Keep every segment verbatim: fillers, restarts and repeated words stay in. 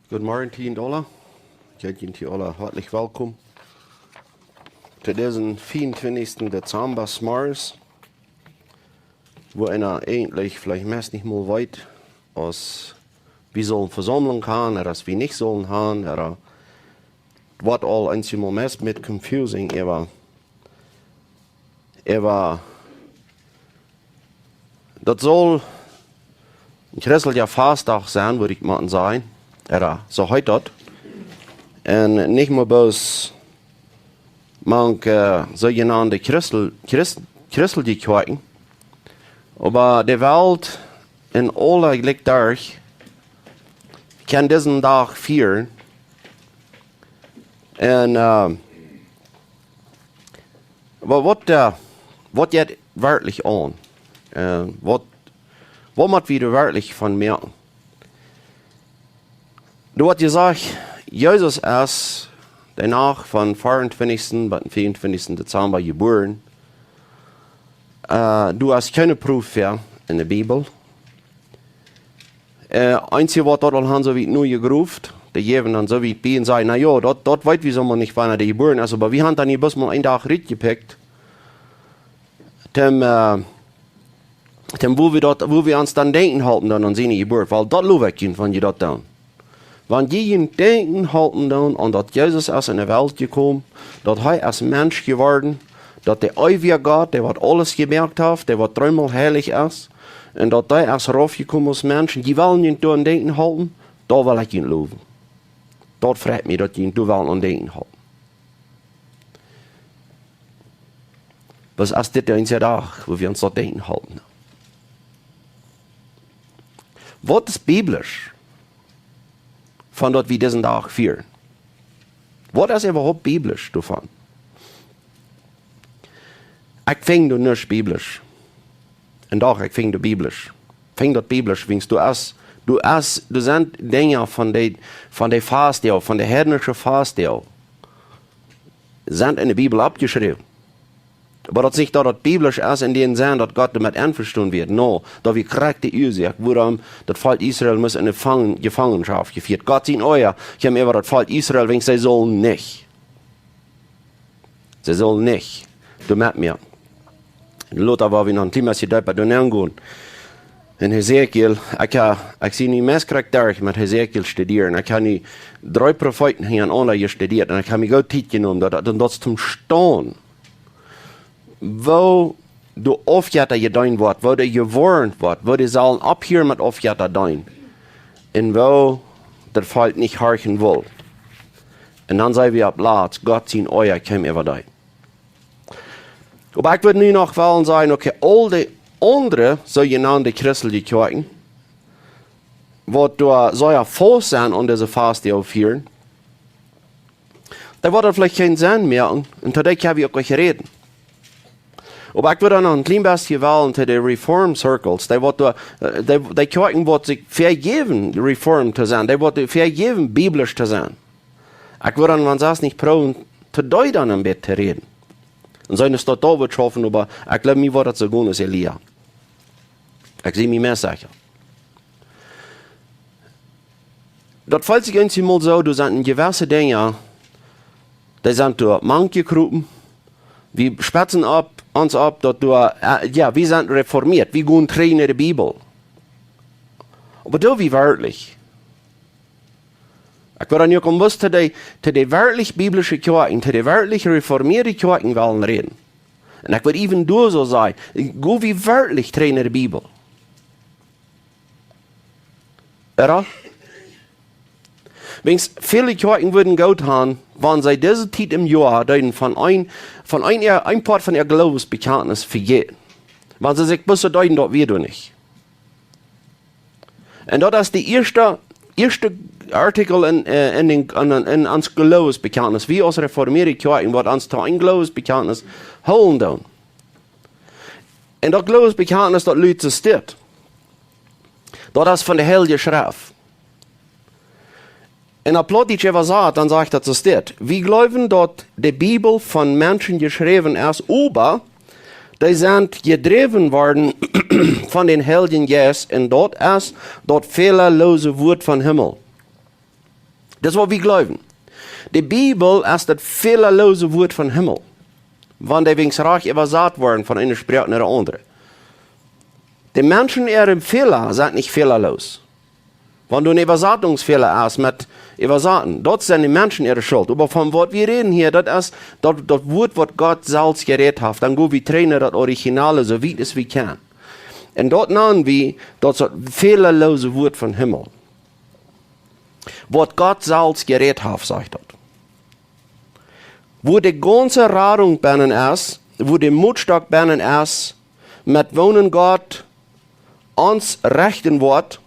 Guten Morgen, Team Dola. Ekj heet junt aula hoatlich welkom to disen vierundzwanzigsten Dezemba Smarts, wua eena eejentlich veleicht meist nich mol weet, aus wie sellen Vesaumlunk haben, ooda aus wie nich sellen haben, ooda waut aul eenjemol meist met confusing, oba, oba daut saul een christelja Fastdach sennen, wudd ekj mau sajen. Ooda soo heet daut. Un nich mau bloos mank, äh, soojenaunde Christel, Christ, christelje Kjoakjen. Oba de Welt en aule Jlikj derch kaun disen Dach fieren. Un, äh, oba waut, äh, waut jeit werkjlich aun? Äh, waut, waut mott wie doa werkjlich von moakjen? Doa woat jesajcht, Jesus es de Nacht von vierundzwanzigsten bat dän vierundzwanzigsten Dezemba jebuaren. Äh, doa es kjeene Proof fa en de Bibel. Äh, eenje waut daut aul haben, soo wiet nu jegroft, dee jäwen dan soo wiet bie un sajen, na jo, daut, daut weet wie soo mau nich, wanea dee jebuaren es, oba wie haben dan hia bloos mau een Dach rutjepikjt. Toom, äh, toom, wua wie daut, wua wie ons dan denkjen halpen dan aun siene Jeburt, wiels daut jleew ekj junt, wan jie daut doonen. Wan jie junt denkjen halpen doonen aun daut Jesus es en de Welt jekomen, daut hee es Mensch jeworden, daut de eewje Gott, dee waut aules jemoakt haft, dee waut dreemol heilich es, un daut hee es raufjekomen aus Mensch, un jie wellen junt doaraun denkjen halpen, daut well ekj junt lowen. Daut freit mie, daut jie junt doa wellen aun denkjen halpen. Wiels es dit de eensje Dach, wua wie ons daut denkjen halpen? Waut es biblisch von daut wie disen Dach fieren? Waut es äwahaupt biblisch doavon? Ekj finj doa nuscht biblisch. Un doch, ekj finj doa biblisch. Finj daut biblisch, wiels doa es, doa es, doa sent Dinja von de, von de Fastdoag, von de heidnische Fastdoag, sent en de Bibel oppjeschräwen. Oba daut es nich daut daut biblisch es en dän Senn daut Gott doamet envestonen wia. No, daut wia krakjt de Uasoak, wuarom daut Volkj Israel must en de Fangen-, Jefangenschoft jefieet. Gott sien Oaja kjeem äwa daut Volkj Israel, wiels see sullen nich. See sullen nich doamet mea. Lota, wua wie noch een kjlien bät deepa doa nengonen. En Hesekiel, ekj ha, ekj sie nu meist krakjt derch met Hesekiel studieren. Ekj ha nu dree Profeeten hia aun aundasch jestudieet. Un ekj ha mie goot Tiet jenomen, daut, daut, daut es toom Staunen. Woo doa Aufjetta jedeent woat, woo doa jewoarnt woat, woo dee sellen opphieren met Aufjetta deenen. Un woo daut Volkj nich horchen wull. Un dan sent wie opp latst, Gott sien Oaja kjeem äwa dee. Oba ekj wudd nu noch wellen sajen, okay, aul dee aundre soojenaunde christelje Kjoakjen, waut doa soo faust sent aun dise Fastdoag fieren, dan woat daut veleicht kjeen Senn mea, un, un to dee kjenn wie uk nich räden. Oba ekj wudd dan noch een kjlien bät wellen to de Reform Circles, dee waut doa, äh, dee, dee Kjoakjen waut sikj vejäwen, Reform to sennen, dee waut vejäwen, biblisch to sennen. Ekj wudd dan, wan sest nich proowen, to dee dan een bät to räden. Un seenen es daut doa woat schaufen, oba ekj jleew, mie woat daut soo goot aus Elia. Ekj sie mie meist secha. Daut felt sikj eensjemol soo, doa sent jewesse Dinja, dee sent doa mank jekropen. Wie spetzen opp, ons opp, daut doa, äh, jo, wie sent reformieet, wie gonen trigj no de Bibel. Oba doo wie werkjlich? Ekj wudd dan uk om bloos to dee, to dee werkjlich biblische Kjoakjen, to dee werkjlich reformieede Kjoakjen wellen räden. Un ekj wudd even doa soo sajen, go wie werkjlich trigj no de Bibel? Ooda? Wiels väle Kjoakjen wudden goot haben, wan see dise Tiet em Joa deeden von een, von een, een Poat von äa Gloowesbekjantnis vejäten. Wan see sikj bloos deeden, daut wia doa nich. Un daut es de ieeschte, ieeschte Artikel en, äh, en dän, en, en, en ons Gloowesbekjantnis. Wie aus reformieede Kjoakjen, waut ons to een Gloowesbekjantnis hoolen doonen. Un daut Gloowesbekjantnis, daut ludt soo dit. Daut es von de Heilje Schreft. Un opp Plautdietsch äwasat, dan sajcht daut soo dit: Wie jleewen, daut de Bibel von Menschen jeschräwen es, oba dee sent jedräwen worden von dän Heiljen Jeist, un daut es daut fälaloose Wuat vom Himmel. Daut es waut wie jleewen. De Bibel es daut fälalose Wuat vom Himmel, wan dee weens rajcht äwasat woat von eene Sproak no de aundre. De Menschen äare Fäla sent nich fälaloos. Wan doa een Äwasatungsfäla es met äwasaten, daut sent de Menschen äare Schult. Oba von waut wie räden hia, daut es daut, daut Wuat, waut Gott selfst jerät haft. Dan go wie trigj no daut Originale, soo wiet aus wie kjennen. Un daut nanen wie daut, daut fälalose Wuat vom Himmel, waut Gott selfst jerät haft, sajcht daut. Wua de gaunze Radunk bennen es, wua de Motstock bennen es, met woonen Gott ons rechten woat.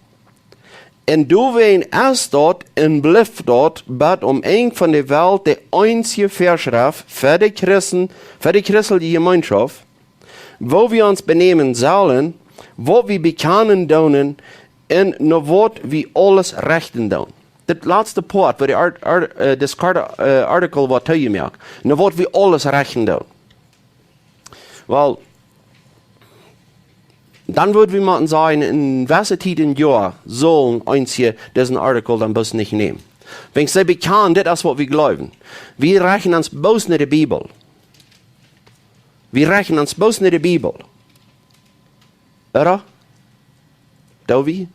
Un doawäajen es daut un blift daut bat aum Enj von de Welt de eensje Väaschreft fa de Christen, fa de christelje Jemeenschoft, woo wie ons benämen sellen, waut wie bekjanen doonen un no waut wie aules rechten doonen. Daut latste Poat, wua de Art-, Art-, äh, daut korte, äh, Artikel woat toojemoakt, no waut wie aules rechten doonen. Well, dan wudd wie motten sajen, en wesse Tiet em Joa sellen eenje disen Artikel dan bloos nich nämen. Wan see bekjanen, dit es waut wie jleewen. Wie rechten ons bloos no de Bibel. Wie rechten ons bloos no de Bibel. Ooda? Doo wie?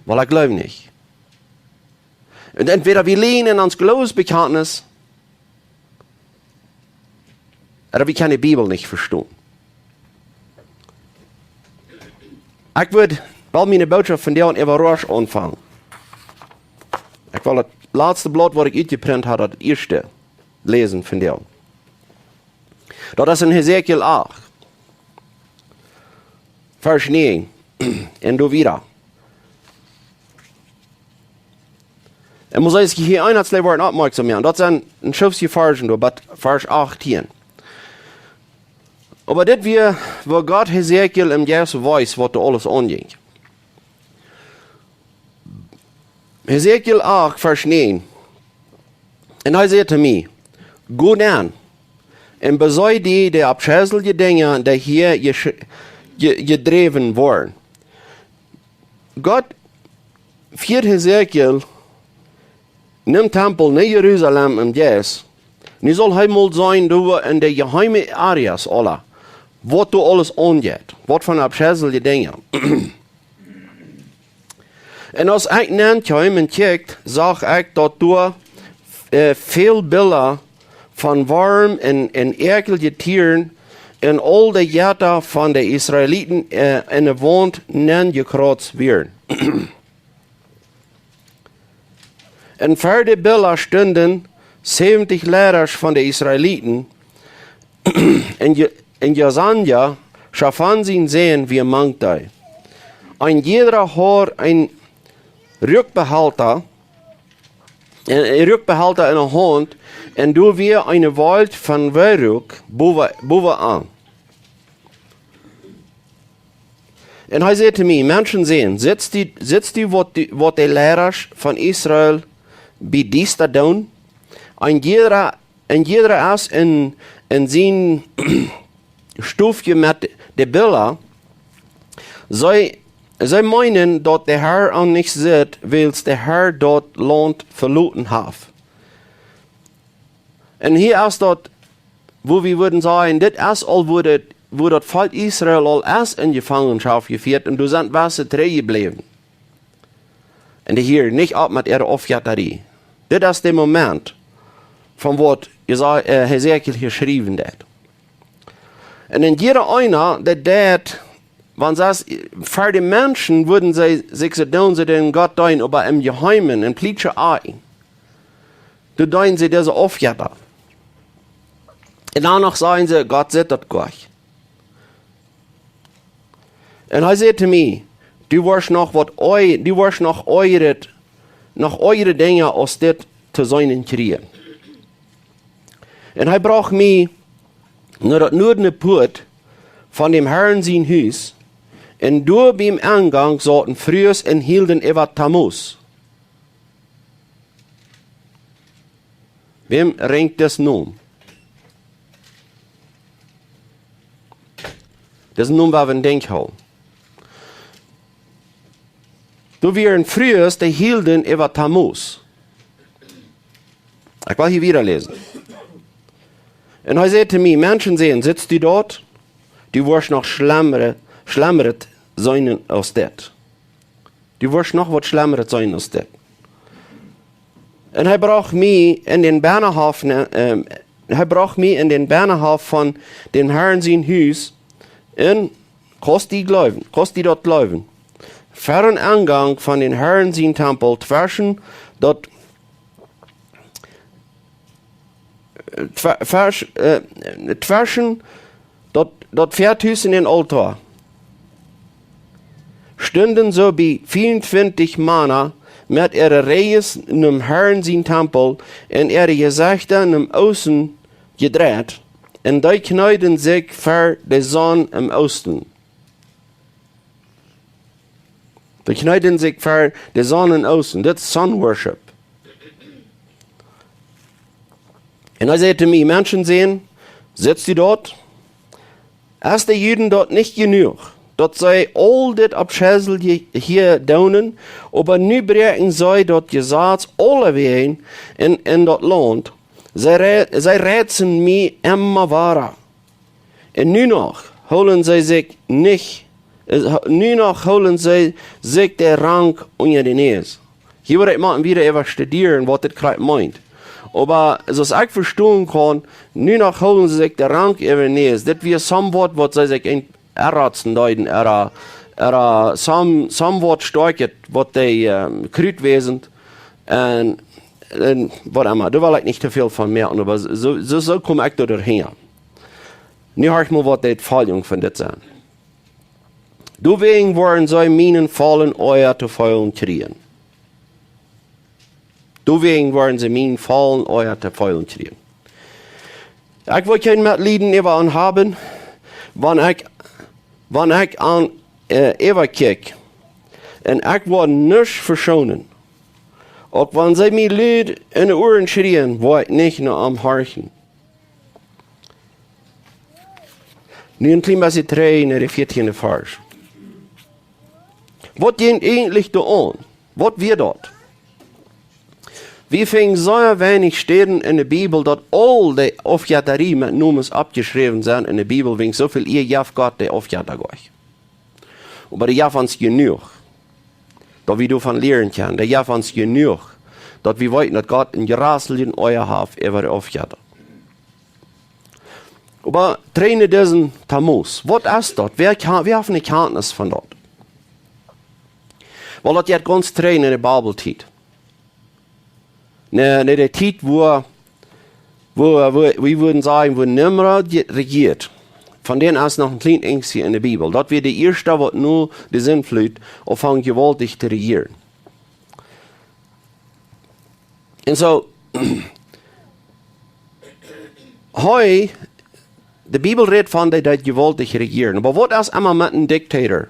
Well, ekj jleew nich. Un entwäda wie lieen en ons Gloowensbekjantnis, ooda wie kjennen de Bibel nich vestonen. Ekj wudd well miene Bootschoft vondoag äwa Rosch aunfangen. Ekj well daut latste Blaut, waut ekj utjeprint haud, daut ieeschte läsen vondoag. Daut es en Hesekiel acht, Varsch näajen, un doa wieda. Un mott ekj hia eent twee Wieed oppmoakjsom moaken. Daut sent een Schofje Varschen doa, bat Varsch achtieen. Oba dit wia, woo Gott Hesekiel em Jeist wiest, waut doa aules aunjinkj. Hesekiel acht, Varsch näajen. Un hee säd to mie: "Go dan un besee die de aufscheiliche Dinja, dee hia jesch-, je-, jedräwen woaren." Gott fieed Hesekiel no dän Tempel, no Jerusalem em Jeist. Nu saul hee mol seenen, doa en de jeheime Areas, aula, waut doa aules aunjeit, waut fa aufscheiliche Dinja. Un aus ekj nenkjeem un kjikjt, sach ekj daut doa, äh, väl Bilda von Worm un, un äakjelje Tieren un aul de Jetta von de Israeliten, äh, en de Waunt nenjekjrazt wieren. Un ver de Bilda stunden säwentich Leidasch von de Israeliten, un Je-, un Jesanja, Schafan sien Sän, wia mank dee. Een jieda haud een Ruakbehalda, een, een Ruakbehalda en de Haunt, un doa wia eene Wolkj von Weeruak bowen, bowen aun. Un hee säd to mie: "Menschensän, sitst du, sitst du, waut die, waut de Leidasch von Israel bie Diesta doonen? Een jieda, een jieda es en, en sien Stofje met de Bilda. See, see meenen, daut de Herr an nich sitt, wiels de Herr daut Launt veloten haft." Un hia es daut, wua wie wudden sajen, dit es aul, wua daut, wua daut Volkj Israel aul es en Jefangenschoft jefieet, un doa sent wesse trigjjebläwen. Un dee hieren nich opp met äare Aufjettarie. Dit es de Moment, von waut Jesa-, äh, Hesekiel hia schriewen deed. Un en jieda eena, dee deed, wan see, ver de Menschen wudden see sikj soo doonen, see dän Gott deenen, oba em Jeheimen, en plietsche Ajen, doa deenen see dise Aufjetta. Un dan noch sajen see: "Gott sitt daut goa." Un hee säd to mie: "Du woascht noch waut eu-, du woascht noch euret, noch euere Dinja aus dit to seenen kjrieen." Un hee brocht mie no daut nuadne Puat von däm Herrn sien Hus, un doa biem Enjank sauten Frues un hilden äwa Tammuz. Wäm rinjt dis Nomen? Disen Nomen woa wie em Denkj hoolen. Doa wieren Frues, dee hilden äwa Tammuz. Ekj well hia wieda läsen. Un hee säd to mie: "Menschensän, sitst du doa? Du woascht noch schlemmere, schlemmeret seenen aus dit. Du woascht noch waut schlemmeret seenen aus dit." Un hee brocht mie en dän Bannenhoff, ne, ähm, hee brocht mie en dän Bannenhoff von dän Harn sien Hus, un kaust du jleewen, kaust du daut jleewen, ver dän Engank von dän Harn sien Tempel, tweschen daut, äh, twe-, twasch-, äh, tweschen daut, daut Väahus un dän Aultoa stunden soo bie veeauntwintich Mana met äare Rejes nom Harn sien Tempel un äare Jesechta nom Oosten jedreit, un dee kjneeden sikj ver de Sonn em Oosten. Dee kjneeden sikj ver de Sonn em Oosten. Dit es Sun Worship. Un hee säd to mie: "Menschensän, sitst du doa? Es de Juden daut nich jenuach, daut see aul dit Aufscheiselje hia doonen, oba nu bräakjen see daut Jesaz aulewäajen en, en daut Launt. See rei-, see reizen mie emma wada. Un nu noch hoolen see sikj nich, äh, nu noch hoolen see sikj de Rank unja de Näs." Hia woa ekj mau wieda äwa studieren, waut dit krakjt meent. Oba soo aus ekj vestonen kaun, nu noch hoolen see sikj de Rank äwa de Näs. Dit wia somewhat, waut see sikj en erratzen deeden, era, era some, somewhat stoakjet, waut dee, ähm, Krut wia, un, un waut emma. Doa well ekj nich too väl von moaken, oba soo, soo, soo kom ekj doa derchäa. Nu horch mol, waut de Foljen von dit sent. "Doawäajen woaren see mienen faulen Oaja to feelen kjrieen." "Doawäajen woaren see mienen faulen Oaja to feelen kjrieen." Ekj well kjeen Metlieden äwa an haben, wan ekj, wan ekj an, äh, äwakjikj. Un ekj woa nuscht veschonen. Uk wan see mie lud en de Uaren schrieen, woa ekj nich no an horchen. Nu een kjlien bät trigj no dän vieetieenden Varsch. Waut jinkj eejentlich doa aun? Waut wia daut? Wie finjen sea weinich Städen en de Bibel, daut aul de Aufjettarie met Nomes oppjeschräwen sent en de Bibel, wäajen sooväl Ea jeft Gott de Aufjetta goanich. Oba dee jeft ons jenuach, daut wie doavon lieren kjennen. Dee jeft ons jenuach, daut wie weeten, daut Gott een jrauslichen Oaja haft äwa de Aufjetta. Oba trigj no disen Tammuz. Waut es daut? Wäa kja-, wäa haft eene Kjantnis von daut? Well, daut jeit gaunz trigj no de Babeltiet. No, no de Tiet, wua, wua, wua, wie wudden sajen, wua Nimrod je-, rejieed. Von dän es noch een kjlien Enjstje en de Bibel. Daut wia de ieeschta, waut no de Sintflut aunfunk jewaultich to rejieren. Un soo, hee, de Bibel rät von dee, dee jewaultich rejieren. Oba waut es emma met een Diktator?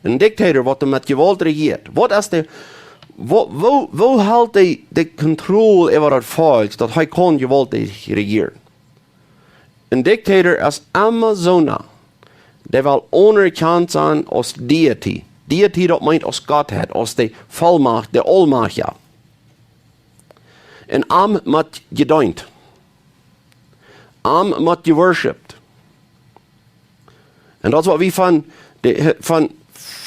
Een Diktator, waut met Jewault rejieet. Waut es de, woo, woo, woo helt dee de Kontroll äwa daut Volkj, daut hee kaun jewaultich rejieren? Een Diktator es emma soona, dee well aunerkjant sennen aus Deity. Deity, daut meent aus Gottheit, aus de Vollmacht, de Aulmacht, jo. Un am mott jedeent. Am mott jeworshipped. Un daut es, waut wie von de, von,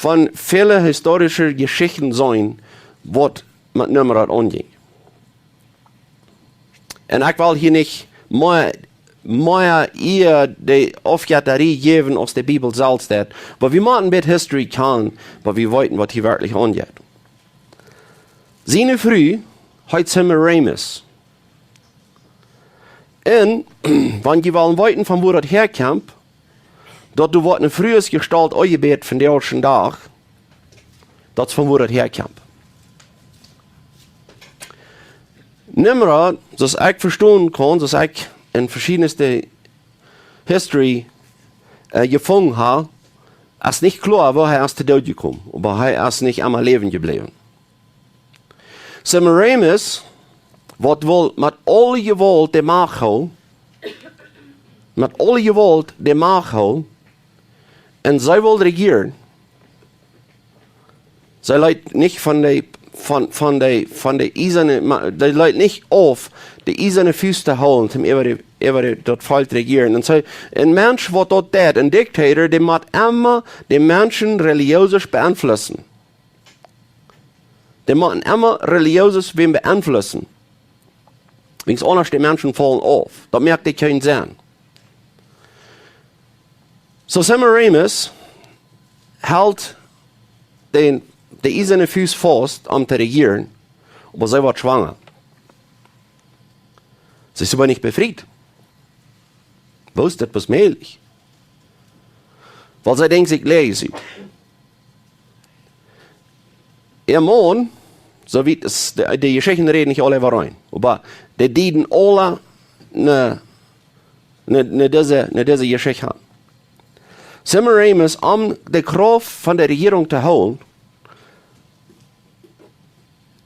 von väle historische Jeschichten seenen, waut met Nimrod aunjinkj. Un ekj well hia nich mea, mea Ea de Aufjettarie jäwen aus de Bibel selfst deed. Oba wie motten een bät History kjanen, daut wie weeten, waut hia werkjlich aunjeit. Siene Fru heet Semiramis. Un wan jie wellen weeten, von wua daut häakjemt, daut doa woat eene Fruesjestault aunjebät vondoag dän Dach, daut es von wua daut häakjemt. Nimrod, soo aus ekj vestonen kaun, soo aus ekj en veschiedne History, äh, jefungen hab, es nich kloa, woo hee es to Doot jekomen, oba hee es nich emma läwen jebläwen. Semiramis, waut wull met aule Jewault de Macht hoolen, met aule Jewault de Macht hoolen, un see wull rejieren. See leet nich von de, von, von de, von de iesane, ma-, see leet nich auf, de iesane Fust to hoolen, om äwa de, äwa de, daut Volkj rejieren. Un see, een Mensch, waut daut deit, een Diktator, dee mott emma de Menschen religiös beeinflussen. Dee mott emma religiös wäm beeinflussen. Wiels aundasch de Menschen faulen auf. Daut moakt kjeen Senn. Soo Semiramis helt dän, de iesane Fust faust, om to rejieren, oba see woat schwanga. See es oba nich befriet. Woo es daut bloos mäajlich? Wiels see denkjt, see läst et. Äa Maun, soo wiet es, de, de Jeschichten räden nich aule äwareen, oba dee deeden aule ne, ne, ne dise, ne dise Jeschicht han. Semiramis, om de Krauft von de Rejierunk to hoolen,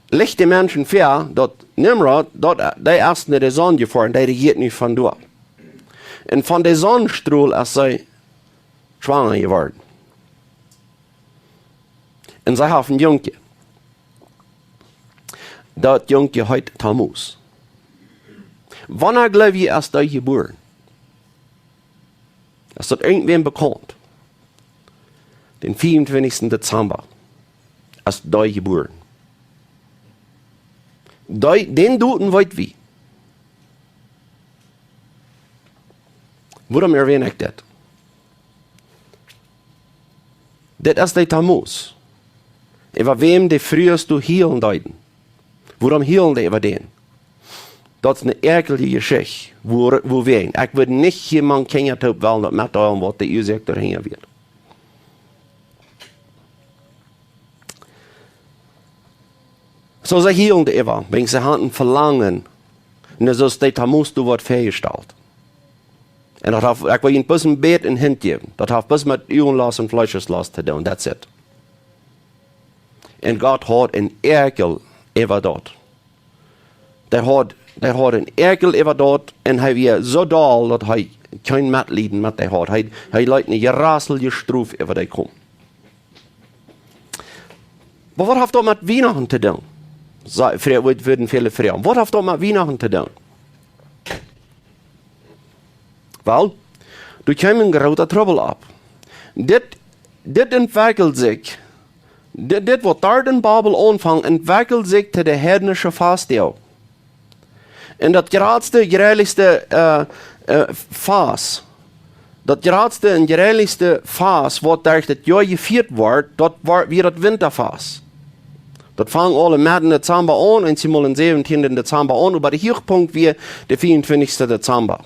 lajcht de Menschen väa, daut Nimrod, daut, dee es no de Sonn jefoaren, dee rejieet nu von doa. Un von de Sonnstrool es see schwanga jeworden. Un see haft een Jungkje. Daut Jungkje heet Tammuz. Wanea jleew jie es dee jebuaren? Es daut irjentwäm bekaunt? Dän vea un twintichsten Dezamba es dee jebuaren. Dee, dän Dotum weet wie. Wuarom erwähn ekj dit? Dit es de Tammuz. Äwa wäm de Frues doa hielen deeden. Wuarom hielen dee äwa dän? Daut es ne ieekjelje Jeschicht, wua, wuawäajen. Ekj wudd nich hia mank Kjinja toop wellen daut metdeelen, waut de Uasoak doahinja wia. Soo, see hielen doaräwa, wäajen see hauden Velangen, un soo aus de Tammuz doa woat väajestalt. Un daut haft, ekj well junt bloos een bät een Hint jäwen. Daut haft bloos met Uagen loos un Fleesch loos to doonen. That's it. Un Gott haud een Ieekjel äwa daut. Dee haud, dee haud een Ieekjel äwa daut un hee wia soo doll, daut hee kjeen Metlieden met dee haud. Hee, hee leet ne jrassliche Strof äwa dee komen. Oba waut haft daut met Wienachten to doonen? Sa-, fro-, wudden väle froagen. Waut haft daut met Wienachten to doonen? Well, doa kjeem een groota Trubbel opp. Dit, dit entwekjelt sikj, dit, dit waut doa en Babel aunfunk, entwekjelt sikj to de heidnische Fastdoag. Un daut jratste, jrelichste, äh, äh, Fast, daut jratste un jrelichste Fast, waut derch daut Joa jefieet woat, daut woat, wia daut Winterfast. Daut funk aul em Dezamba aun, eensjemol em säwentienden Dezamba aun, oba de Huachpunkt wia de vea un twintichste Dezamba.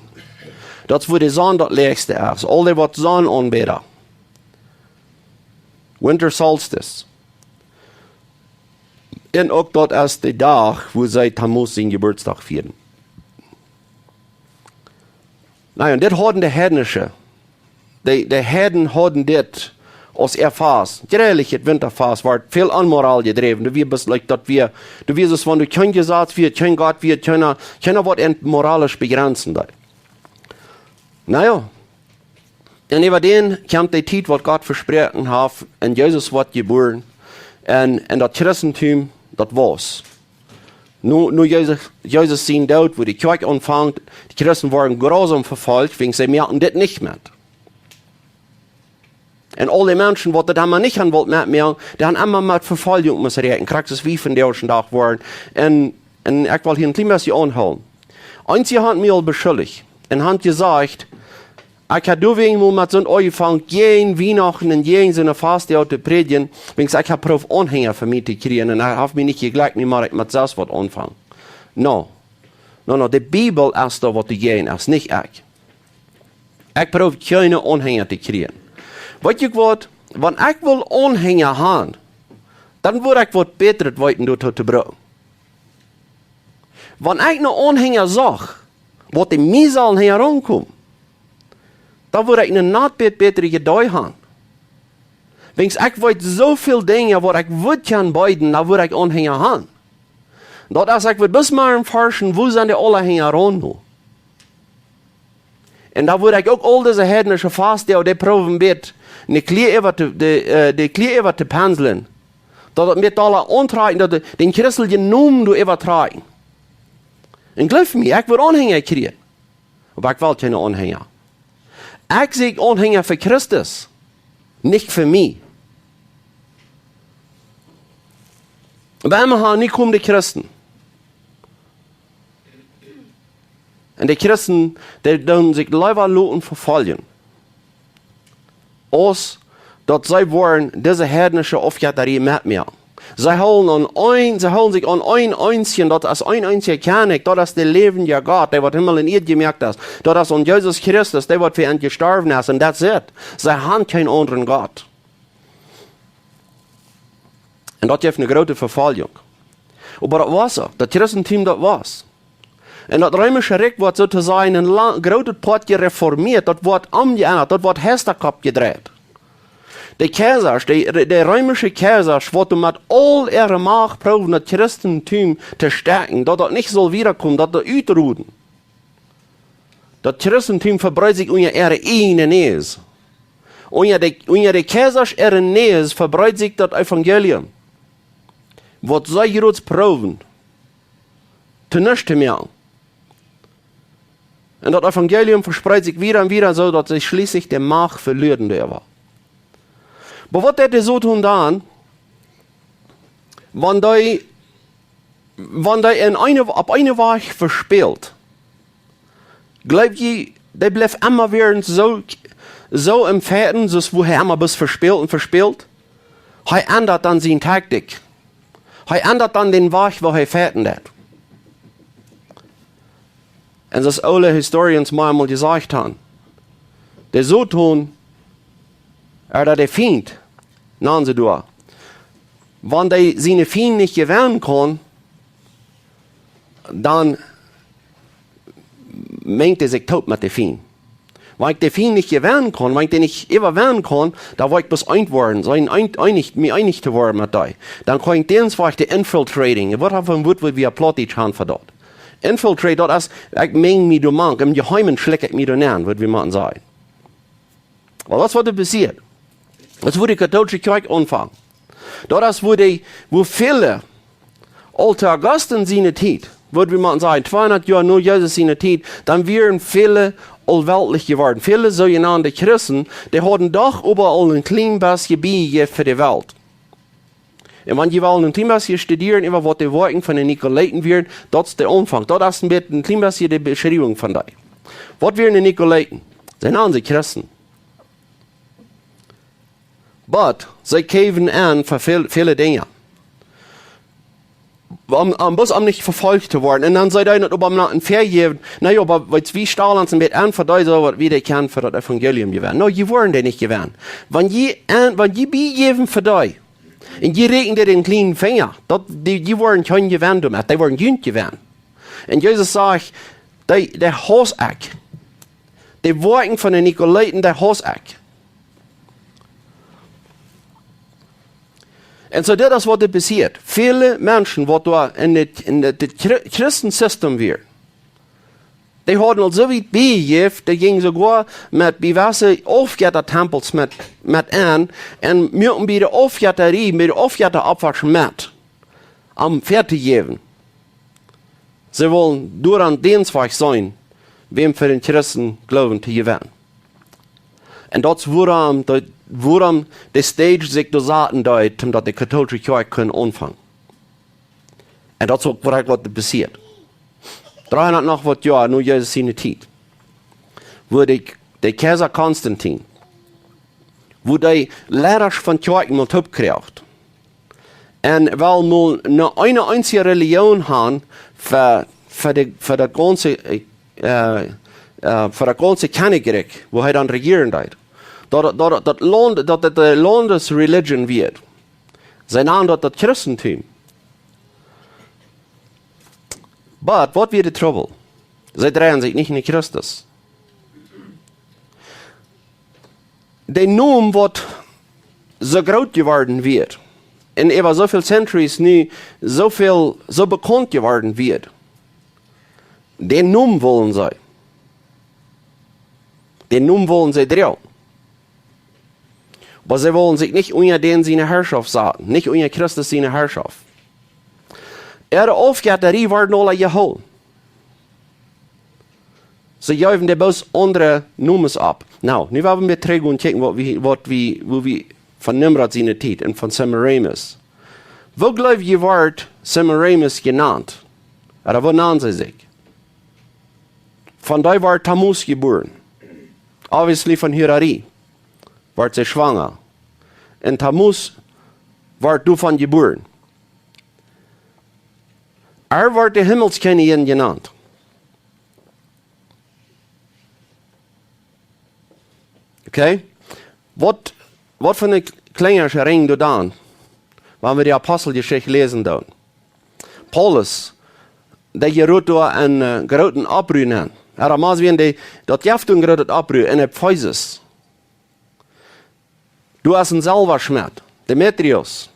Daut es wua de Sonn daut läachste es. Aul dee waut Sonnaunbäda. Winter Solstice. Un uk daut es de Dach, wua see Tammuz sienen Jeburtsdach fieren. Na jo, un dit hauden de Heidnische, de, de Heiden hauden dit aus äa Fast. Jrelichtet Winterfast, woat väl Onmoral jedräwen. Doa wia bloos, like, daut wia, doa wia soo aus wan doa kjeen Jesaz wia, kjeen Gott wia, kjeena, kjeena waut an moralisch bejrenzen deed. Na jo, un äwa dän kjemt de Tiet, waut Gott vesproaken haft, un Jesus woat jebuaren, un, un daut Christentum, daut wia. Nu, nu Jesus, Jesus sien Doot, wua de Kjoakj aunfunk, de Christen worden grausam vefolcht, wäajen see moaken dit nich met. Un aul dee Menschen, waut daut emma nich han wullt metmoaken, dee han emma met Vefoljunk must räakjnen, krakjt soo aus wie vondoag dän Dach woaren. Un, un ekj well hia een kjlien bät aunhoolen. Eenje han mie aul beschuldicht un han jesajcht, ekj hab doawäajen mol met soon aunjefongen, jäajen Wienachten un jäajen soone Fastdoag to prädjen, wäajen ekj hab jeprooft Aunhenja fa mie to kjrieen un hee haft mie nich jejlikjt, nu mott ekj met selfst waut aunfangen. No. No, no, de Bibel es doa, waut doajäajen es, nich ekj. Ekj proow kjeene Aunhenja to kjrieen. Weet jie waut? Wan ekj well Aunhenja han, dan wudd ekj waut bätret weeten doatoo to brucken. Wan ekj no Aunhenja sach, waut dee mie sellen hinjaraun komen, dan wudd ekj een noch bät bätret Jedeech han. Wäajen ekj weet soo väl Dinja, waut ekj wudd kjennen beeden, dan wudd ekj Aunhenja han. Daut es, ekj wudd bloos mol erforschen, wua sent dee aula hinjaraun nu? Un dan wudd ekj uk aul dise heidnische Fastdoag, dee proowen bät, ne Kjlia äwa to, de, äh, de Kjlia äwa to penslen. Daut daut mie dolla auntrakjen, daut de, dän christeljen Nomen doa äwatrakjen. Un jleew mie, ekj wudd Aunhenja kjrieen. Oba ekj well kjeene Aunhenja. Ekj sieekj Aunhenja fa Christus, nich fa mie. Oba emma, nu komen de Christen. Un de Christen, dee doonen sikj leewa loten vefoljen, aus daut see woaren dise heidnische Aufjettarie metmoaken. See hoolen aun een, see hoolen sikj aun een eensjen, daut es een eensja Kjennich, daut es de läwendja Gott, dee waut Himmel un Ieed jemoakt haft. Daut es aun Jesus Christus, dee waut fa an jestorwen es, un that's it. See han kjeen aundren Gott. Un daut jeef eene groote Vefoljunk. Oba daut wia soo, daut Christentum daut wia. Un daut reemische Rikj woat soo to sajen een la-, grootet Poat jereformieet, daut woat omjeendat, daut woat Hestakopp jedreit. De Kjeisasch, de, de, de reemische Kjeisasch, woat met aul äare Macht proowen, daut Christentum to stäakjen, daut daut nich saul wiedakomen, daut daut utroden. Daut Christentum vebreet sikj unja äare ieejne Näs. Unja de, unja de Kjeisasch äare Näs vebreet sikj daut Evangelium. Waut see jrods proowen, to nuscht to moaken. Un daut Evangelium vespreet sikj wieda un wieda, soo daut see schlieslich de Macht velieren doaräwa. Oba waut deit de Soton dan, wan dee, wan dee en eene, opp eene Wajch vespält? Jleew jie, dee blift emma wada soo, soo em Feiten, soo aus woo hee emma bloos vespält un vespält? Hee endat dan siene Taktik. Hee endat dan dän Wajch, woo hee feiten deit. Un soo aus aule Historians mol emol jesajcht han, de Soton, ooda de Fient, nanen see doa, wan dee siene Fient nich jewennen kaun, dan mengt hee sikj toop met de Fient. Wan ekj de Fient nich jewennen kaun, wan ekj dee nich äwawinnen kaun, dan woa ekj bloos eent woaren, soo een, een, eenich, mie eenich to woaren met dee. Dan kaun ekj dän Wajch de infiltrating. Waut fa een Wuat, waut wie opp Plautdietsch han fa daut? Infiltrate, daut es, ekj meng mie doa mank, em Jeheemen schlikj ekj mie doa nenn, waut wie motten sajen. Well, daut es waut doa passieet. Daut es woo de kautoolische Kjoakj aunfangt. Daut es woo dee, woo väle, aul to Augustin siene Tiet, waut wie motten sajen, tweehundat Joa no Jesus siene Tiet, dan wieren väle aul weltlich jeworden. Väle soojenande Christen, dee hauden doch äwaaul een kjlien bät bie fa de Welt. Un wan jie wellen een kjlien bät studieren äwa waut de Woakjen von de Nikolaiten wieren, daut es de Aunfank. Daut es een bät, een kjlien bät de Beschriewunk von dee. Waut wieren de Nikolaiten? See nanen sikj Christen. But see jeewen en fa väl, väle Dinja. Om, om, bloos om nich vefolcht to woaren. Un dan säd hee daut, oba om no een Varjäwen, nä, oba weetst, wie stalen ons een bät en fa dee, soo waut wie dee kjennen fa daut Evangelium jewennen. Nä, jie woaren dee nich jewennen. Wan jie en, wan jie biejäwen fa dee, un jie räakjen dee dän kjlienen Finja, daut, dee, jie woaren kjeen jewennen doamet, dee woaren junt jewennen. Un Jesus sajcht, dee, dee hauss ekj. De Woakjen von de Nikolaiten, dee hauss ekj. Un soo, dit es waut doa passieet. Väle Menschen, waut doa en dit, en dit, dit Chri-, Christensystem wieren, dee hauden aul soo wiet biejejäft, dee jinjen soogoa met jewesse Aufjettatempels met, met en, un muaken bie de Aufjettarie, bie de Aufjettaopfasch met, om väa to jäwen. See wullen doaraun dän Wajch seenen, wäm fa dän Christengloowen to jewennen. Un daut es wuarom de, wuarom de stage sikj doa saten deed, om daut de kautoolische Kjoakj kunn aunfangen. Un daut es uk waut, waut doa passieet. Dreehundat noch waut Joa no Jesus siene Tiet, woo de, de Kjeisa Konstantin, woo dee Leidasch von Kjoakjen mol toopkjrieech, un wull mol ne, eene eensje Relijoon han fa, fa de, fa daut gaunze, äh, äh, fa daut gaunze Kjennichrikj, woo hee dan rejieren deed. Daut, daut, daut Launt, daut daut de Launtsreligion wort. See nanen daut daut Christentum. But waut wia de Trubbel? See dreien sikj nich no Christus. De Nomen, waut soo groot jeworden wia, un äwa soo väl centuries nu soo väl, soo bekaunt jeworden wia, dän Nomen wullen see. Dän Nomen wullen see droagen. Oba see wullen sikj nich unja dän siene Herrschoft saten, nich unja Christus siene Herrschoft. Äare Aufjettarie worden aula jehoolen. See jeewen dee bloos aundre Nomes opp. Nu, nu woa wie trigj gonen kjikjen, waut wie, waut wie, woo wie von Nimrod siene Tiet un von Semiramis. Woo jleew jie wort Semiramis jenant? Ooda woo nand see sikj? Von dee wort Tammuz jebuaren. Obviously von Hurarie wort see schwanga. Un Tammuz wort doavon jebuaren. Äa wort de Himmelskjennich jenant. Okay? Waut, waut fa een kjlienet Rinj doa dan, wan wie de Aposteljeschicht läsen doonen? Paulus, dee jeroot doa een, äh, grooten Oppruah aun. Äa, dan mott wie en dee, daut jeft een grootet Oppruah en Efesus. Doa es een Selwaschmet, Demetrius.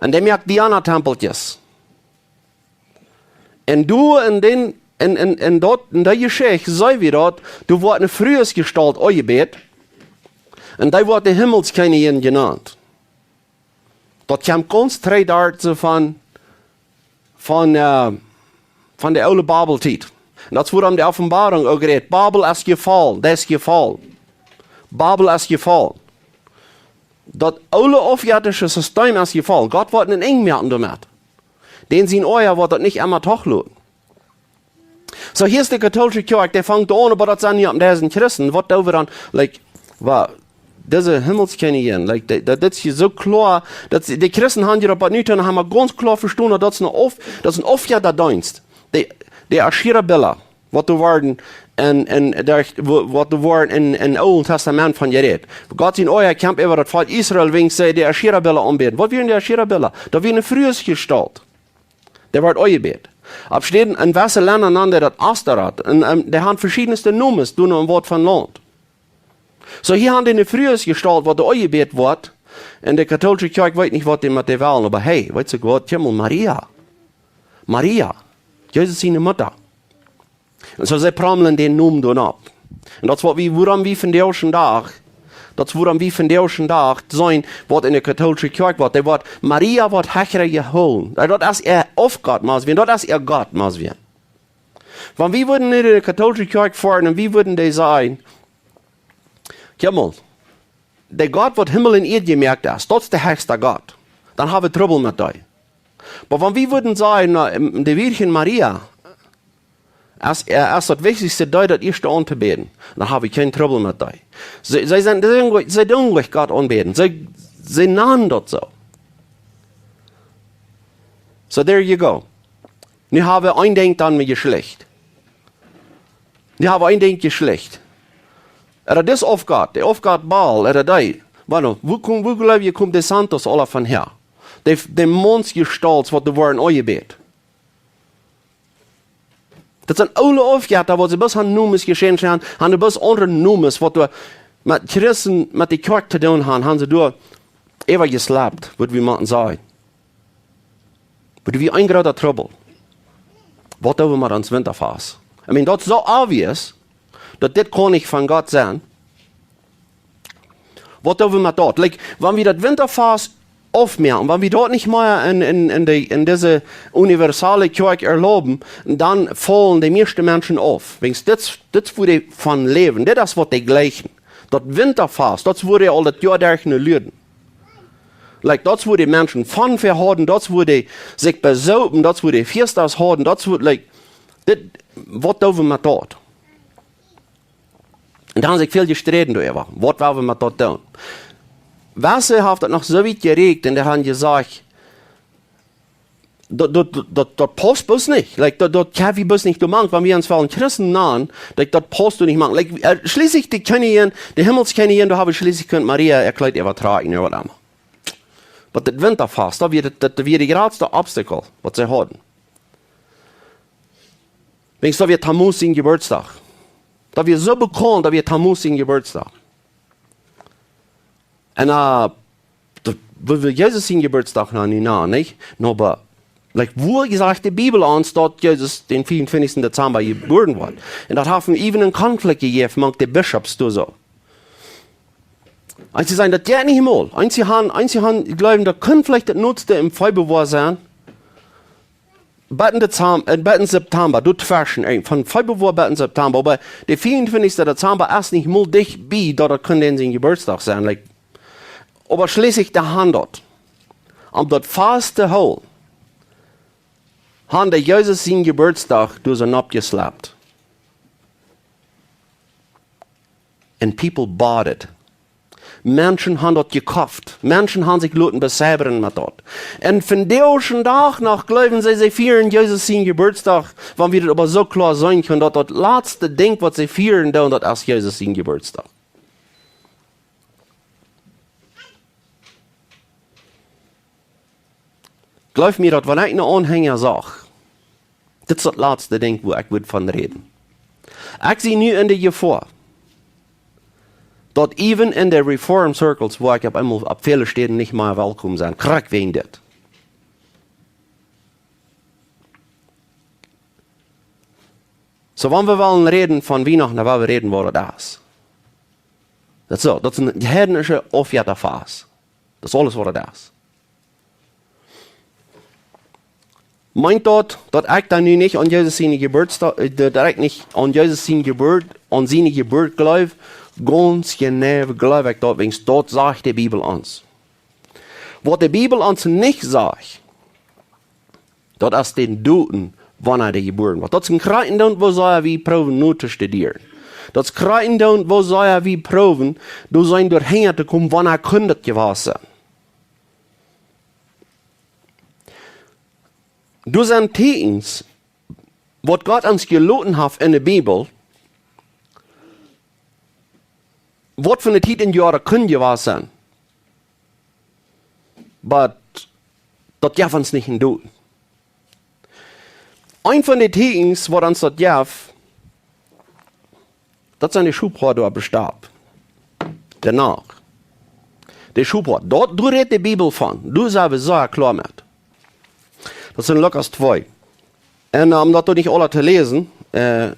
Un dee moakt Diana-Tempeltjes. Un doa en dän, en, en, en daut, en dee Jeschicht, see wie daut, doa woat eene Fruesjestalt aunjebät. Un dee woat de Himmelskjennich jenant. Daut kjemt gaunz trigj doa soo von, von, äh, von de oole Babeltiet. Un daut es wuarom de Openboarunk uk rät. Babel es jefollen, daut es jefollen. Babel es jefollen. Daut oole aufjettische System es jefollen. Gott woat een Enj moaken doamet. Dän sien Oaja woat daut nich emma toloten. Soo, hia es de katolsche Kjoakj, dee fangt aun, oba daut sent nich opp dise Christen. Waut doo wie dan, like, wa, dise Himmelskjennich, like, dee, daut, daut es hia soo kloa, daut de Christen haben hia opp daut nu, dan haben wie gaunz kloa vestonen, daut daut een Auf-, daut een Aufjettadeenst. De, de Aschera-Billa, waut doa worden en, en, doa, wo-, waut doa worden en, en Oolet Tastament von jerät. Gott sien Oaja kjemt äwa daut Volkj Israel, wiels see de Aschera-Billa aunbäden. Waut wieren de Aschera-Billa? Daut wia eene Fruesjestalt. Dee wort aunjebät. Opp Städen en jewesse Lenda nanden dee daut Astaroth. Un, ähm, dee haben veschiedne Nomes, doa no een Wuat von Launt. Soo, hia haben dee eene Fruesjestalt, waut doa aunjebät woat. Un de katolsche Kjoakj weet nich, waut dee met dee wellen. Oba hey, weetst du waut? Kjikj mol, Maria. Maria. Jesus siene Mutta. Un soo see praumlen dän Nomen doa opp. Un daut es waut wie, wuarom wie vondoag dän Dach, daut es wuarom wie vondoag dän Dach seenen, waut en de katolsche Kjoakj woat, dee woat, Maria woat hechra jehoolen. Daut es äa Aufgott, mott wie, daut es äa Gott, mott wie. Wan wie wudden en de katolsche Kjoakj foaren un wie wudden dee sajen, kjikj mol, de Gott, waut Himmel un Ieed jemoakt haft, daut es de hechsta Gott. Dan haben wie Trubbel met dee. Oba wan wie wudden sajen, na, em, de Virgin Maria, es, äh, es daut wichtichste, dee daut ieeschte auntobäden, dan haben wie kjeen Trubbel met dee. See, see sent, see doonen nich, see doonen nich Gott aunbäden. See, see nanen daut soo. So there you go. Nu haben wie een Dinkj dan met Jeschlecht. Nu haben wie een Dinkj Jeschlecht. Ooda daut es Aufgott, de Aufgott Baal, ooda dee. Bueno, woo kom-, woo jleew jie, kjemt de Santos aula von häa? De, de Mansjestalt, waut doa woaren aunjebät. Daut sent oole Aufjetta, waut see bloos haben Nomes jeschenkt haben, haben bloos aundre Nomes, waut doa met Christen, met de Kjoakj to doonen haben, haben see doa äwajeschlapt, waut wie motten sajen. Oba wie haben een grooten Trubbel. Waut doo wie met ons Winterfast? I mean, daut es soo obvious, daut dit kaun nich von Gott sennen. Waut doo wie met daut? Like, wan wie daut Winterfast aufmoaken, wan wie daut nich mea en, en, en de, en dise universale Kjoakj erlauben, dan faulen de mieeschte Menschen auf. Wiels dit, dit es woo dee von läwen, dit es waut dee jlikjen. Daut Winterfast, daut es woo dee aul daut Joa derch no luaden. Like, daut es woo dee Menschen Fun hauden, daut es woo dee sikj besaupen, daut es woo dee Fiestas hauden, daut es woo, like, dit, waut doo wie met daut? Un doa haben sikj väl jesträden doaräwa, waut woa wie met daut doonen? Wesse haft daut noch soo wiet jeräakjent un dee haben jesajcht, daut, daut, daut, daut, daut pausst bloos nich. Like, daut, daut kjenn wie bloos nich doa mank, wan wie ons wellen Christen nanen, like, daut pausst doa nich mank. Like, äh, schlieslich de Kjennichs, de Himmelskjennichs, doa haben schlieslich kunt Maria äa Kjleet äwatrakjen, ooda waut emma. Oba daut Winterfast, daut wia daut, daut wia de jratste Obstacle, waut see hauden. Wiels daut wia Tammuz sien Jeburtsdach. Daut wia soo bekaunt, daut wia Tammuz sien Jeburtsdach. Un, äh, daut, woo wie Jesus sien Jeburtsdach nu, nu, nu, nich? No, oba, like, woo sajcht de Bibel ons, daut Jesus dän vea un twintichsten Dezemba jebuaren woat? Un daut haft even een Konflikt jejäft mank de Bischops doa soo. Eenje sajen, daut jeit nich mol. Eenje han, eenje han, jleewen, daut kunn veleicht daut noodste em Februar sennen. Bat en Dezem-, äh, bat en September, doa tweschen, äh, von Februar bat en September. Oba de vea un twintichste Dezember es nich mol dicht bie, daut daut kunn dän sien Jeburtsdach sennen. Like, oba schlieslich de Hand daut. Om daut faust to hoolen, han dee Jesus sien Jeburtsdach doa soo nopp jeschleppt. And people bought it. Menschen han daut jekoft. Menschen han sikj loten beseibren met daut. Un vondoag dän Dach noch jleewen see, see fieren Jesus sien Jeburtsdach, wan wie daut oba soo kloa seenen kjennen, daut daut latste Dinkj, waut see fieren doonen, daut es Jesus sien Jeburtsdach. Jleew mie daut, wan ekj een Aunhenja sach, dit es daut latste Dinkj, wua ekj wudd von räden. Ekj sie nu en de Jefoa, daut even en de Reform Circles, wua ekj opp eemol opp väle Städen nich mea welkom sie, krakjt wäajen dit. Soo, wan wie wellen räden von Wienachten, dan well wie räden, waut daut es. Daut es soo, daut es een heidnischa Aufjettafaust. Daut es aules, waut daut es. Meent daut, daut ekj dan nu nich aun Jesus siene Jeburtsdach, äh, daut ekj nich aun Jesus siene Jeburt, aun siene Jeburt jleew? Gaunz jeneiw jleew ekj daut, wiels daut sajcht de Bibel ons. Waut de Bibel ons nich sajcht, daut es dän Datum, wanea dee jebuaren woat. Daut es een Kjrakjt daut, woo sea wie proowen nu to studieren. Daut es een Kjrakjt daut, woo sea wie proowen, doa sent doa hinja to komen, wanea kunn daut jewast sennen. Doa sent Tieekjens, waut Gott ons jeloten haft en de Bibel, waut fa eene Tiet em Joa kunn jewast sennen. Oba daut jeft ons nich een Datum. Eent von de Tieekjens, waut ons daut jeft, daut sent de Schophoad doa opp de Stap. Doano. De Schophoad. Daut, doa rät de Bibel von. Doa sent wie sea kloa met. Daut es en Lukas twee. Un, äh, om daut nich aules to läsen, äh,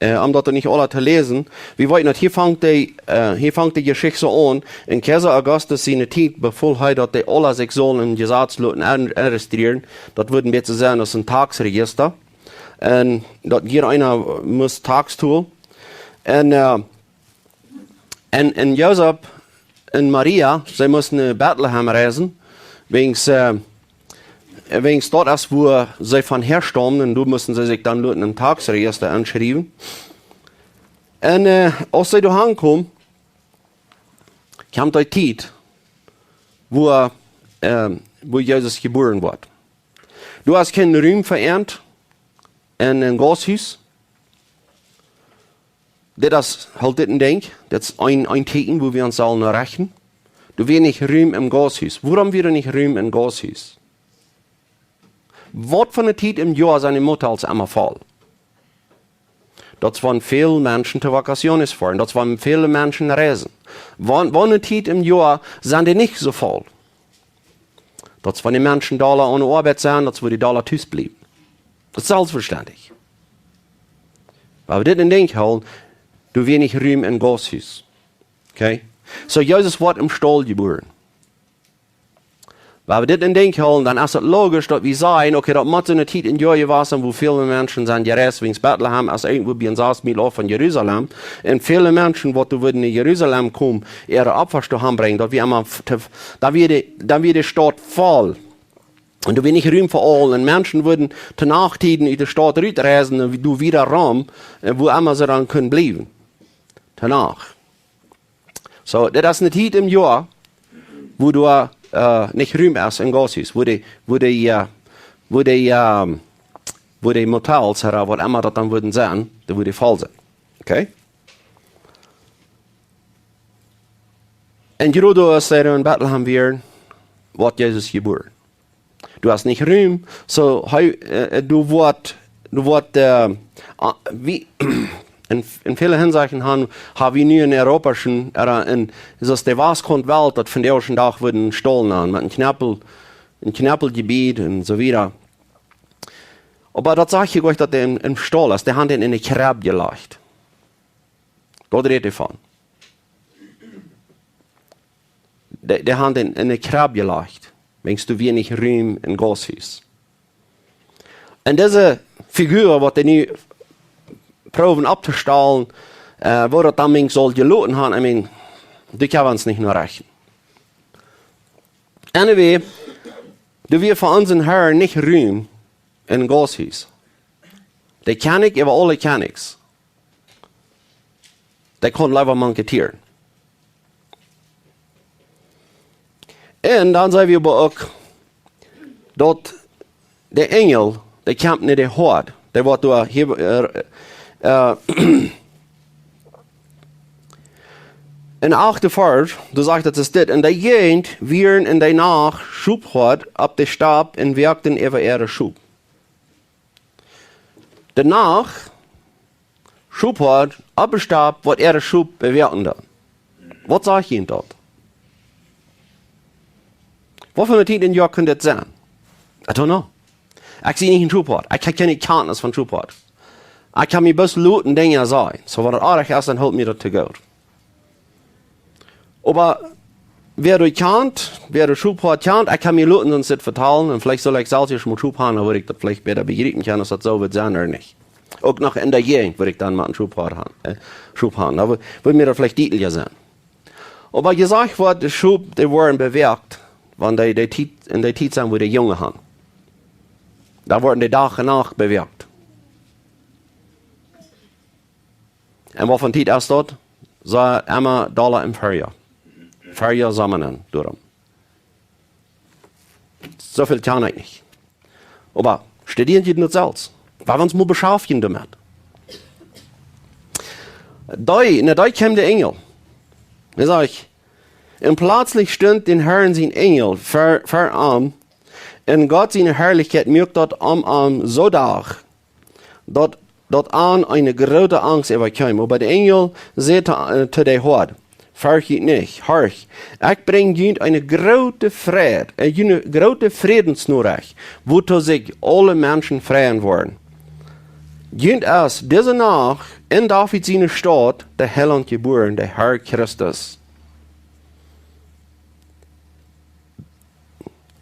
äh, om daut nich aules to läsen, wie weeten daut, hia fangt de, äh, hia fangt de Jeschicht soo aun. En Kjeisa Augustus siene Tiet befool hee, daut dee aula sikj sullen em Jesaz loten en-, enrejistrieren. Daut wudd een bät sennen aus een Taxrejista. Un daut jieda eena must Tax tolen. Un, äh, un, un Josef un Maria, see musten no Betlehem reisen, wiels, äh, wiels daut es, wua see von häastaumen, un doa musten see sikj dan loten em Taxrejista enschriewen. Un, äh, aus see doa aunkomen, kjeem dee Tiet, wua, äh, wua Jesus jebuaren woat. Doa es kjeen Rum fa an en een Gausthus. Dit es, hoolt dit en Denkj, dit es een, een Tieekjen, wua wie ons sellen no rechten. Doa wia nich Rum em Gausthus. Wuarom wia doa nich Rum em Gausthus? Waut fa eene Tiet em Joa sent de Motels emma voll? Daut es wan väl Menschen to Vacaciones foaren. Daut es wan väl Menschen reisen. Wan, wan eene Tiet em Joa sent dee nich soo voll? Daut es wan de Menschen dolla aun de Oabeit sent, daut es wua dee dolla tus bliewen. Daut es selfstvestendlich. Oba wan wie dit en Denkj hoolen, doa wia nich Rum em Gausthus. Okay? Soo, Jesus woat em Staul jebuaren. Wan wie dit en Denkj hoolen, dan es et logisch, daut wie sajen, okay, daut mott soone Tiet em Joa jewast sennen, wua väl Menschen sent jereist, wiels Betlehem es irjentwua bie een sas Miel auf von Jerusalem. Un väl Menschen, waut doa wudden no Jerusalem komen, äare Opfers doa han brinjen, daut wia emma f-, to, dan wia de, dan wia de Staut voll. Un doa wia nich Rum fa aul. Un Menschen wudden to Nachttieden ut de Staut rutreisen un doa wieda rom, äh, wua emma see dan kunnen bliewen. Doano. Soo, dit es eene Tiet em Joa, wua doa, äh, nich Rum es em Gausthus, wua dee, wua dee, äh, wua dee, ähm, wua dee Motels, ooda waut emma daut dan wudden sennen, dee wudden voll sennen. Okay? Un krakjt aus see en Betlehem wieren, woat Jesus jebuaren. Doa es nich Rum, soo hee, äh, doa woat, doa woat, äh, a-, wie, en, en väle Hinsechten han, ha wie nu en Europa schon, ooda en, soo aus de Wastkaunt Welt, daut vondoag dän Dach wudden Staul nanen, met een Kjnepel, een Kjnepeljebied un soo wieda. Oba daut sajcht hia nich, daut dee em, em Staul es, dee han dän en de Kjrebb jelajcht. Daut rät hee von. dee, dee haben dän enne Krab jelajcht, wäajens doa wia nich Rum em Gausthus. Un dise Figur, waut dee nu proowen opptostalen, äh, woo daut dan wäajens saul jeloten haben, I mean, dee kaun ons nich no rechten. Anyway, doa wia fa onsen Herr nich Rum em Gausthus. De Kjennich äwa aule Kjennichs, dee kunn leewa mank de Tieren. Un dan seene wie oba uk, daut de Enjel, dee kjemt no de Hoad. Dee woat doa hia, äh, äh, em achten Varsch, doa sajcht et, es dit: "Un de Jäajent wieren en de Nacht Schophoad opp de Stap un woakten äwa äare Schop." De Nacht, Schophoad opp de Stap, waut äare Schop bewoaken deed. Waut sajcht junt daut? Waut fa eene Tiet em Joa kaun dit sennen? I don't know. Ekj sie nich een Schophoad. Ekj hab kjeene Kjantnis von Schophoad. Ekj kaun mie bloos loten Dinja sajen. Soo, wan et oajch es, dan helt mie daut to goot. Oba wäa doa kjant, wäa de Schophoad kjant, ekj kaun mie loten soo waut vetalen, un veleicht saul ekj selfst ieescht mol Schop haben, dan woa ekj daut veleicht bäta bejriepen kjennen, aus daut soo woat sennen ooda nich. Uk noch en de Jäajent woa ekj dan mol een Schophoad haben, äh, Schop haben. Dan woat, woat mie daut veleicht dietlicha sennen. Oba jesajcht woat, de Schop, dee woaren bewoakt, wan dee, dee Tiet, en de Tiet sent, wua dee Jungen haben. Dan woaren dee Dach un Nacht bewoakt. Un waut fa Tiet es daut? Soo emma dolla em Farjoa. Farjoa, Somma, doaromm. Soo väl kaun ekj nich. Oba studieren jie daut selfst. Woa wie ons mol beschäftjen doamet. Doa, no doa kjeem de Enjel. Dee sajcht: "Un plötzlich stunt dän Herrn sien Enjel ver, ver am, un Gott siene Harlichkjeit muak daut om am soo doa, daut, daut an eene groote Angst äwakjeem. Oba de Enjel säd to, äh, to de Hoad: Fercht junt nich, horcht, ekj brinj junt eene groote Freid, äh, eene groote Frädensnorecht, wuatoo sikj aule Menschen freien woaren. Junt es dise Nacht en David siene Staut de Heilaunt jebuaren, de Herr Christus."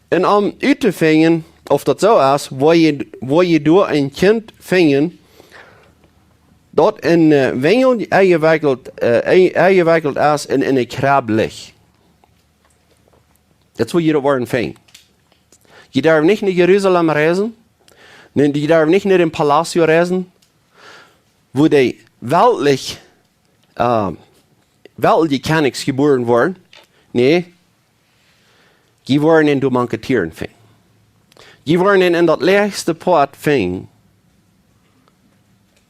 Un om uttofinjen, auf daut soo es, woa jie, woa jie doa een Kjint finjen, daut en, äh, Winjel enjewekjelt, äh, en-, enjewekjelt es un en eene Krebb licht. Daut es, woo jie daut woaren finjen. Jie derwen nich no Jerusalem reisen. Nä, jie derwen nich no dän Palacio reisen, wua de weltlich, äh, weltliche Kjennichs jebuaren woaren. Nä, jie woaren en doa mank de Tieren finjen. Jie woaren en, en daut läachste Poat finjen,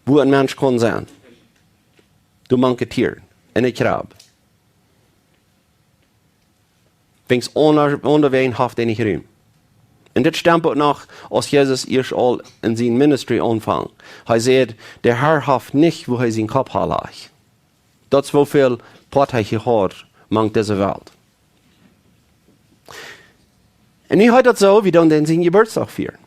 wua een Mensch kaun sennen. Doa mank de Tieren. En de Krebb. Wäajens aunda-, aundawäajen haft hee nich Rum. Un dit stemt uk noch, aus Jesus ieescht aul en sien Ministry aunfunk. Hee säd, de Herr haft nich, wua hee sien Kopp haud lajcht. Daut es woo väl Poat hee jehaut mank dise Welt. Un nu heet daut soo, wie doonen dän sien Jeburtsdach fieren.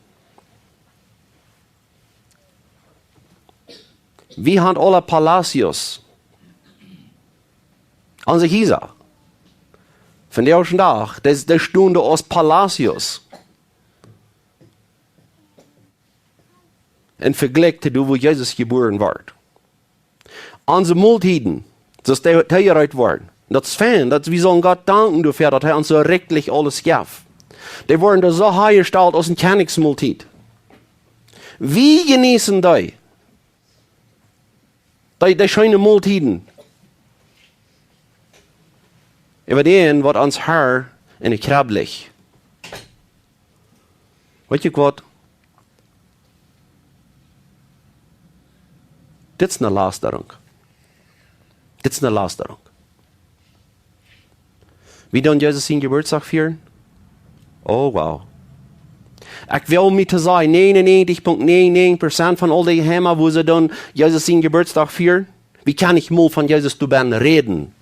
Wie haben aule Palacios. Onse Hiesa. Vondoag dän Dach, dee, dee stunden aus Palacios. Em Vejlikj to doa, wua Jesus jebuaren wort. Onse Moltieden, daut dee, dee jerät woaren. Daut es fein, daut wie sellen Gott danken doafäa, daut hee ons soo rikjlich aules jeft. Dee woaren doa soo hia jestalt aus eene Kjennichsmoltiet. Wie jeneeten dee. Dee, dee scheene Moltieden. Äwa dän, waut ons Herr en de Krebb licht. Weet jie waut? Dit es eene Lastarunk. Dit es eene Lastarunk. Wie doonen Jesus sien Jeburtsdach fieren? Oh, wow. Ekj well mie to sajen, negenundnegentig Komma negenundnegentig Prozent von aul dee Heime, wua see doonen Jesus sien Jeburtsdach fieren, wie kaun ekj mol von Jesus doa bennen räden?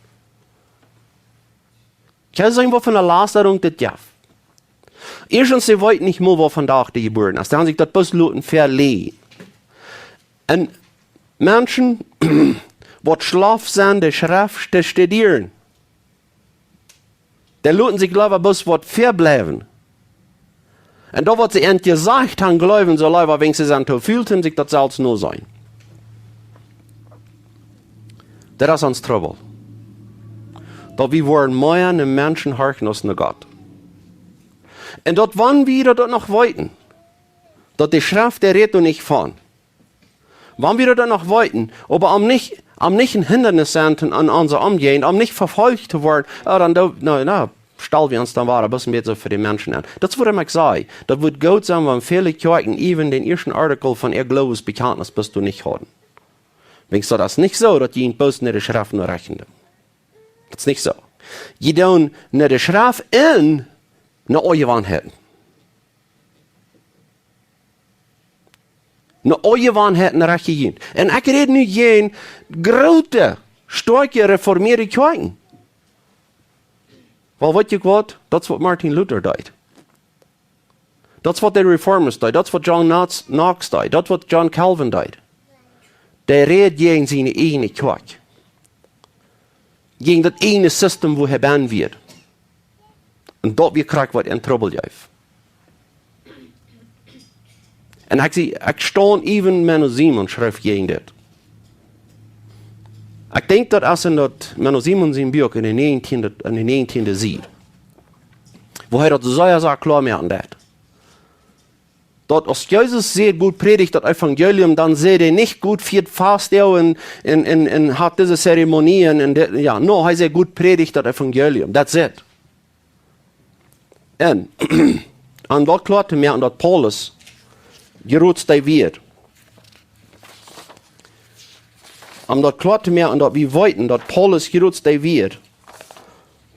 Kaun sennen, waut fa eene Lastarunk dit jeft. Ieeschtens, see weeten nich mol, wua vondoag de jebuaren es. Dan sikj daut bloos loten veleiden. Un Menschen, waut schloff sent, de Schreft to studieren, Un loten sikj leewa bloos waut vebleiwen. Un daut, waut see an jesajcht han, jleewen see leewa, wiels see sent too ful, sikj daut selfst notoseenen. Daut es ons Trubbel. Daut wie woaren mea no Menschen horchen aus no Gott. Un daut, wan wie daut noch weeten, daut de Schreft, dee rät doa nich von. Wan wie daut noch weeten, oba om nich, om nich een Hindanis sennen aun onse Omjäajent, om nich vefolcht to woaren, ah, dan doo, na, na, stal wie ons dan wada een bät soo fa de Menschen aun. Daut es wuarom ekj saj, daut wudd goot sennen, wan väle Kjoakjen äwen dän ieeschten Artikel von äa Gloowesbekjantnis bloos nich hauden. Wiels daut es nich soo, daut jie bloos no de Schreft no rajchten. Daut es nich soo. Jie doonen no de Schreft un no eure Jewanheiten. No eure Jewanheiten rajcht jie junt. Un ekj räd nu jäajen groote, stoakje, reformieede Kjoakjen. Well, weet jie waut? Daut es waut Martin Luther deed. Daut es waut de Reformers deeden. Daut es waut John Knox, Knox deed. Daut es waut John Calvin deed. Dee räd jäajen siene ieejne Kjoakj. Jäajen daut ieejne System, wua hee bennen wia. Un daut wia krakjt waut an Trubbel jeef. Un ekj see, ekj staun, äwen Menno Simons schrift jäajen dit. Ekj denkj daut es en daut Menno Simons sien Buak en de näajentieende, en de näajentieende Sied. Wua hee daut sea, sea kloa moaken deit. Daut aus Jesus säd, goot prädicht daut Evangelium, dan säd hee nich, goot fiat fast un, un, un, un hat dise Zeremonien un dit, jo, no, hee säd, goot prädicht daut Evangelium. That's it. Un, om daut kloa to moaken, daut Paulus jrots dee wia. Om daut kloa to moaken, daut wie weeten, daut Paulus jrots dee wia,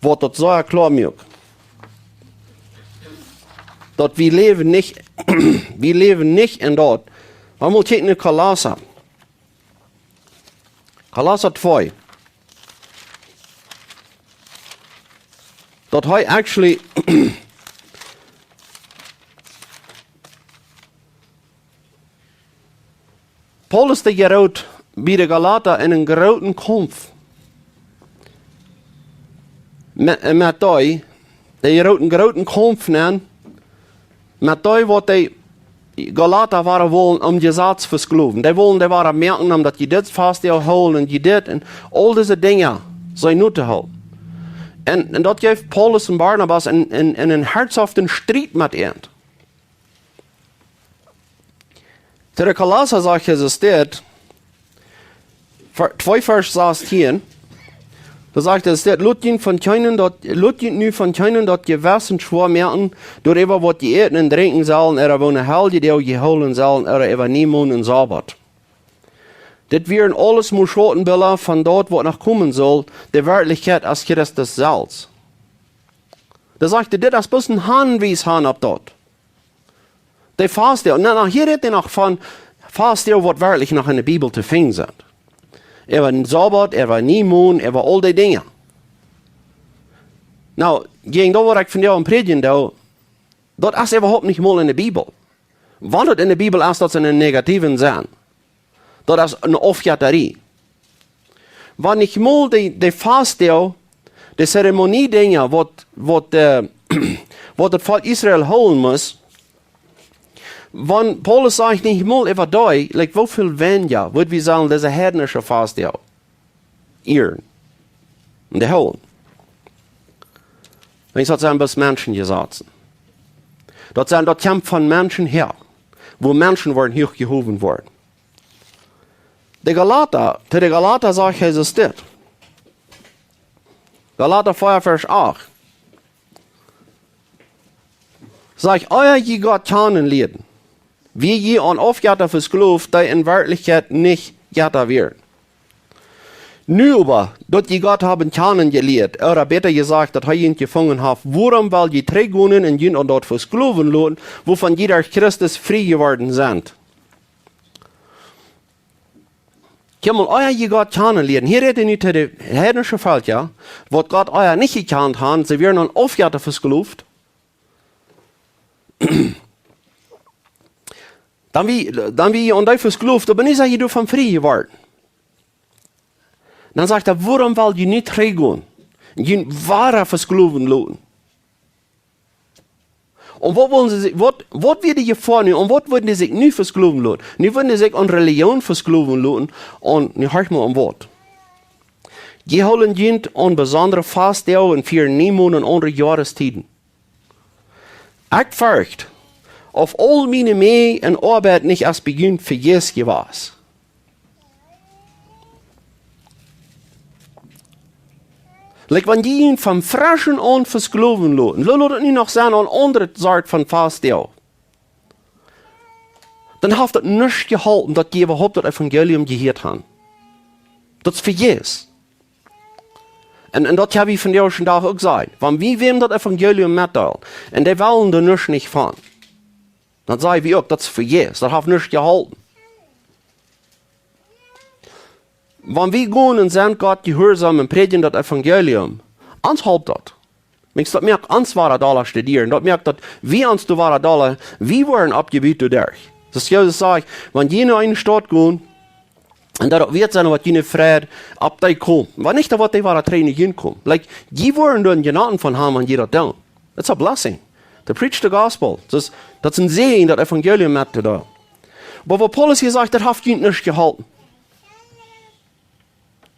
woat daut sea kloa moaken. Daut wie läwen nich, wie läwen nich en daut. Wie motten kjikjen en Kolossa. Kolossa twee. Daut hee actually Paulus, dee jeroot bie de Galata en een grooten Kaumf. Met, met dee, dee jeroot een grooten Kaumf nenn, met dee waut dee Galata wullen om Jesaz vesklowen. Dee wullen, dee wullen moaken, om daut jie dit Fastdoag hoolen un jie dit un aul dise Dinja soo no to hoolen. Un, un daut jeef Paulus un Barnabas een, een, een, een hartshaften Striet met an. To de Kolossa sajcht Jesus dit, Ver-, twee Varsch sastieen, doa sajcht et dit: "Lot junt von kjeenen daut, lot junt nu von kjeenen daut Jewessen schwoa moaken, doaräwa waut jie äten un drinkjen sellen, ooda woo ne Heljedoag jie hoolen sellen, ooda äwa Niemond un Sabat. Dit wieren aules mau Schautenbilda von daut, waut noch komen saul, de Werkjlichkjeit es Christus selfst." Doa sajcht et, dit es bloos een Hanwies han opp daut. De Fastdoag. Nu, nu, hia rät hee noch von Fastdoag, waut werkjlich noch en de Bibel to finjen sent. Äwa dän Sabat, äwa Niemond, äwa aul dee Dinja. Nu, jäajen daut, waut ekj vondoag aun prädjen doo, daut es äwahaupt nich mol en de Bibel. Wan daut en de Bibel es, daut es en een negativen Senn. Daut es eene Aufjettarie. Wan nich mol de, de Fastdoag, de Zeremoniedinja, waut, waut, äh, waut daut Volkj Israel hoolen must, wan Paulus sajcht nich mol äwa dee, like, woo väl weinja wudd wie sellen dise heidnische Fastdoag ieren un dee hoolen? Wiels daut sent bloos Menschenjesazen. Daut sent, daut kjemt von Menschen häa, woo Menschen woaren huach jehowen woaren. De Galata, to de Galata sajcht Jesus dit. Galata vea, Varsch acht. Sajcht: "Ea jie Gott kjanen lieeden, wia jie aun Aufjetta vesklowt, dee en Werkjlichkjeit nich Jetta wieren. Nu oba, daut jie Gott haben kjanen jelieet, ooda bäta jesajcht, daut hee junt jefungen haft, wuarom well jie trigjgonen un junt aun daut vesklowen loten, wuavon jie derch Christus frie jeworden sent?" Kjikj mol, ea jie Gott kjanen lieeden. Hia rät hee nu to de heidnische Velkja, waut Gott ea nich jekjant han, see wieren aun Aufjetta vesklowt. Dan wia, dan wia jie aun dee vesklowt, oba nu sent jie doavon frie jeworden. Dan sajcht hee: "Wuarom well jie nu trigjgonen? Junt wada vesklowen loten. Un waut wudden see sikj, waut, waut wia de Jefoa nu? Un waut wudden dee sikj nu vesklowen loten? Nu wudden dee sikj aun Relijoon vesklowen loten. Un nu horcht mol aun waut. Jie hoolen junt aun besondre Fastdoag un fieren Niemoonen un aundre Joarestieden. Ekj fercht, auf aul miene Meaj un Oabeit nich es bie junt vejäfs jewast. Like, wan jie junt von freschen aun vesklowen loten, lot daut nu noch sennen aun aundre Sort von Fastdoag, dan haft daut nuscht jeholpen, daut jie äwahaupt daut Evangelium jehieet haben. Daut es vejäfs. Un, un daut hab ekj vondoag dän Dach uk jesajcht. Wan wie wäm daut Evangelium metdeelen, un dee wellen doa nuscht nich von, dan saj wie uk, daut es vejäfs, daut haft nuscht jeholpen. Wan wie gonen un sent Gott jehuarsom un prädjen daut Evangelium, ons halpt daut. Wiels daut moakt ons wada dolla studieren, daut moakt daut wie ons doa wada dolla, wie woaren oppjebuat doaderch. Daut Jesus sajcht, wan jie no eene Staut gonen, un daut wieet sennen waut june Fräd opp dee komen. Wan nich, dan woat dee wada trigj no junt komen. Like, jie woaren doa een Jenaten von haben, wan jie daut doonen. It's a blessing. To preach the gospel. Daut es, daut es een Säajen, daut Evangelium mettodeelen. Oba waut Paulus hia sajcht, daut haft junt nuscht jeholpen.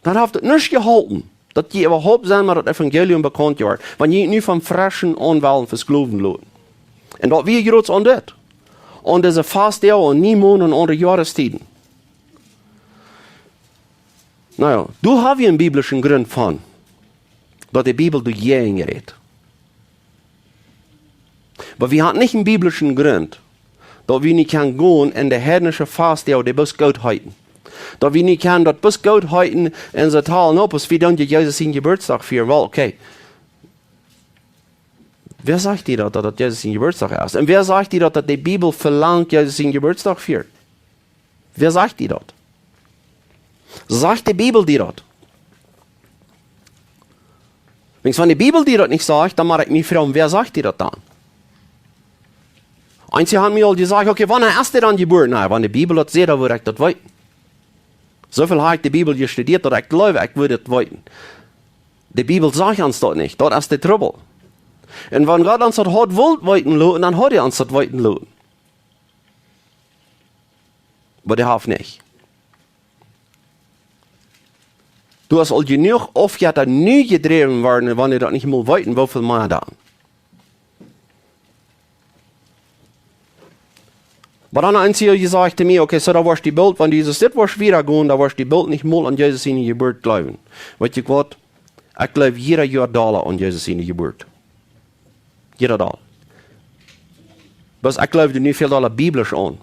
Daut haft junt nuscht jeholpen, daut jie äwahaupt sent met daut Evangelium bekaunt jeworden, wan jie nu von freschen aun wellen vesklowen loten. Un daut wia jrod aun dit. Aun dise Fastdoag un Niemoonen un aundre Joarestieden. Na jo, doa hab wie eenen biblischen Grunt von, daut de Bibel doajäajen rät. Oba wie haben nich eenen biblischen Grunt, daut wie nich kjennen gonen un de heidnische Fastdoag, dee bloos goot heeten. Daut wie nich kjennen daut bloos goot heeten un soo talen, no, aus wie dan Jesus sienen Jeburtsdach fieren. Well, okay. Wäa sajcht die daut, daut daut Jesus sien Jeburtsdach es? Un wäa sajcht die daut, daut de Bibel velangt, Jesus sienen Jeburtsdach fieren? Wäa sajcht die daut? Sajcht de Bibel die daut? Wan de Bibel die daut nich sajcht, dan mott ekj mie froagen, wäa sajcht die daut dan? Eenje haben mie aul jesajcht, okay, wanea es dee dan jebuaren? Na, wan de Bibel daut sajcht, dan wudd ekj daut weeten. Soo väl hab ekj de Bibel jestudieet, daut ekj jleew, ekj wudd daut weeten. De Bibel sajcht ons daut nich. Daut es de Trubbel. Un wan Gott ons daut haud wult weeten loten, dan haud hee ons daut weeten loten. Oba dee haft nich. Doa es aul jenuach Aufjetta nu jedräwen worden, un wan dee daut nich mol weeten, woo väl mea dan? Oba dan eenje jesajcht to mie, okay, soo, dan woascht du boolt, wan Jesus dit woascht wieda gonen, dan woascht du boolt nich mol aun Jesus siene Jeburt jleewen. Weetst du waut? Ekj jleew jieda Joa dolla aun Jesus siene Jeburt. Jieda Doag. Bloos ekj jleew doa nu väl dolla biblisch aun.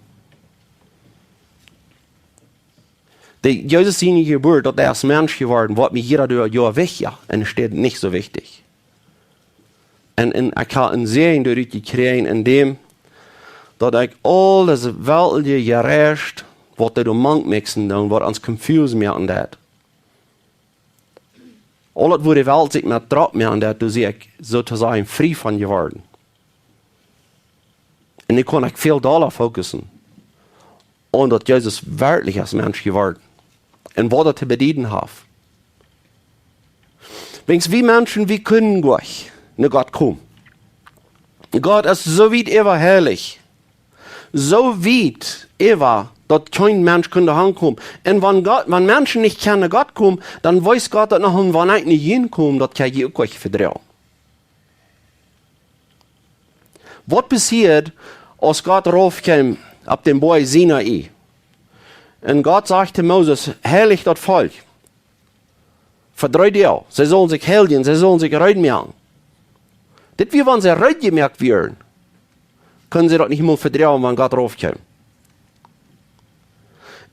De Jesus siene Jeburt, daut hee es Mensch jeworden, woat mie jieda Doag, Joa wichtja, un es nich soo wichtich. Un, un ekj hab een Säajen doaderch jekjräajen, en däm, daut ekj aul dise weltliche Jerecht, waut dee doa mank mixen doonen, waut ons confused moaken deit. Aul daut, wua de Welt sikj met dropp moaken deit, doa sie ekj soo to sajen frie von jeworden. Un nu kaun ekj väl dolla focussen aun daut Jesus werkjlich es Mensch jeworden. Un waut daut to bedieden haft. Wiels wie Menschen, wie kjennen goanich no Gott komen. Gott es soo wiet äwa heilich. Soo wiet äwa, daut kjeen Mensch kunn doa hankomen. Un wan Gott, wan Menschen nich kjennen no Gott komen, dan wees Gott daut noch, un wan ekj nich hinkomm, daut kjenn jie uk nich vedroagen. Waut passieed, aus Gott rauf kjeem opp dän Boajch Sinai? Un Gott sajcht to Moses: Heilich daut Volkj. Fa dree Doag. See sullen sikj heiljen, see sullen sikj rein moaken. Dit wia, wan see rein jemoakt wieren, kunnen see daut nich mol vedroagen, wan Gott rauf kjeem.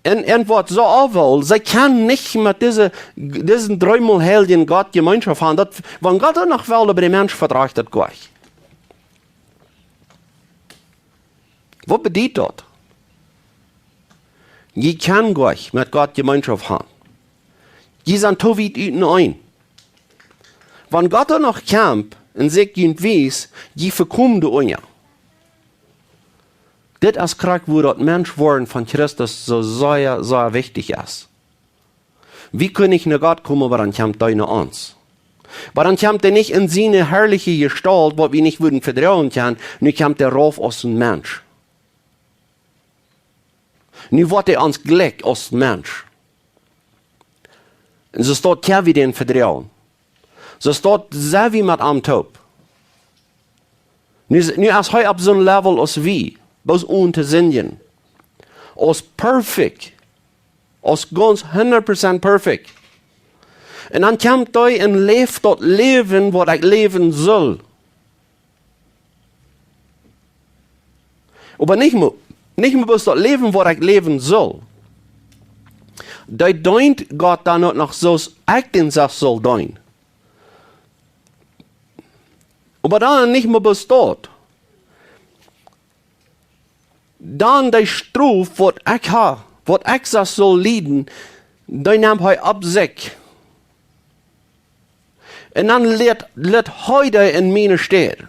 Un, un waut soo aul, see kjennen nich met dise, disen dreemol heiljen Gott Jemeenschoft haben. Daut, wan Gott daut noch well, oba de Mensch vedroacht daut goanich. Waut bediet daut? Jie kjennen goanich met Gott Jemeenschoft haben. Jie sent too wiet uteneen. Wan Gott doa noch kjemt un sikj junt wiest, jie vekomen doa unja. Dit es krakjt, wua daut Mensch woaren von Christus soo sea, sea wichtich es. Wie kjennen nich no Gott komen, oba dan kjemt hee no ons. Oba dan kjemt hee nich en siene harliche Jestault, waut wie nich wudden vedroagen kjennen. Nu kjemt hee rauf aus een Mensch. Nu woat hee ons jlikj aus Mensch. Un soo staut, kjenn wie dän vedroagen. Soo staut, sent wie met am toop. Nu, nu es hee opp soon Level aus wie, bloos onen to sindjen. Aus perfect. Aus gaunz hundat Prozent perfect. Un dan kjemt hee un läft daut Läwen, waut ekj läwen sull. Oba nich mea, nich mea bloos daut Läwen, waut ekj läwen sull. Dee deent Gott dan uk noch soo aus ekj dän sest sull deenen. Oba dan nich mea bloos daut. Dan dee Strof, waut ekj ha, waut ekj sest sull lieden, dee nemt hee opp sikj. Un dan litt, litt hee dee en miene Städ.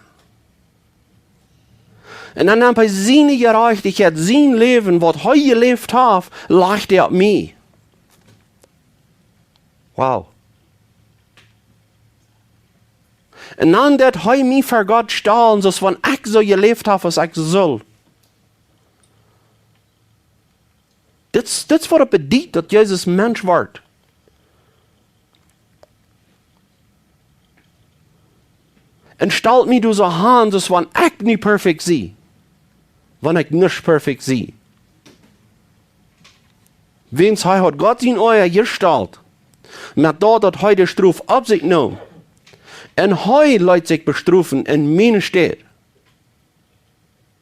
Un dan nemt hee siene Jerajchtichkjeit, sien Läwen, waut hee jeläft haft, lajcht hee opp mie. Wow. Un dan deit hee mie ver Gott stalen, soo aus wan ekj soo jeläft haud, aus ekj sull. Dit, dit es waut daut bediet, daut Jesus Mensch woat. Un stalt mie doa soo aun, soo aus wan ekj nich perfect sie. Wan ekj nich perfect sie. Wiels hee haud Gott sien Oaja jestalt, met daut, daut hee de Strof opp sikj neem. Un hee leet sikj bestrofen en miene Städ.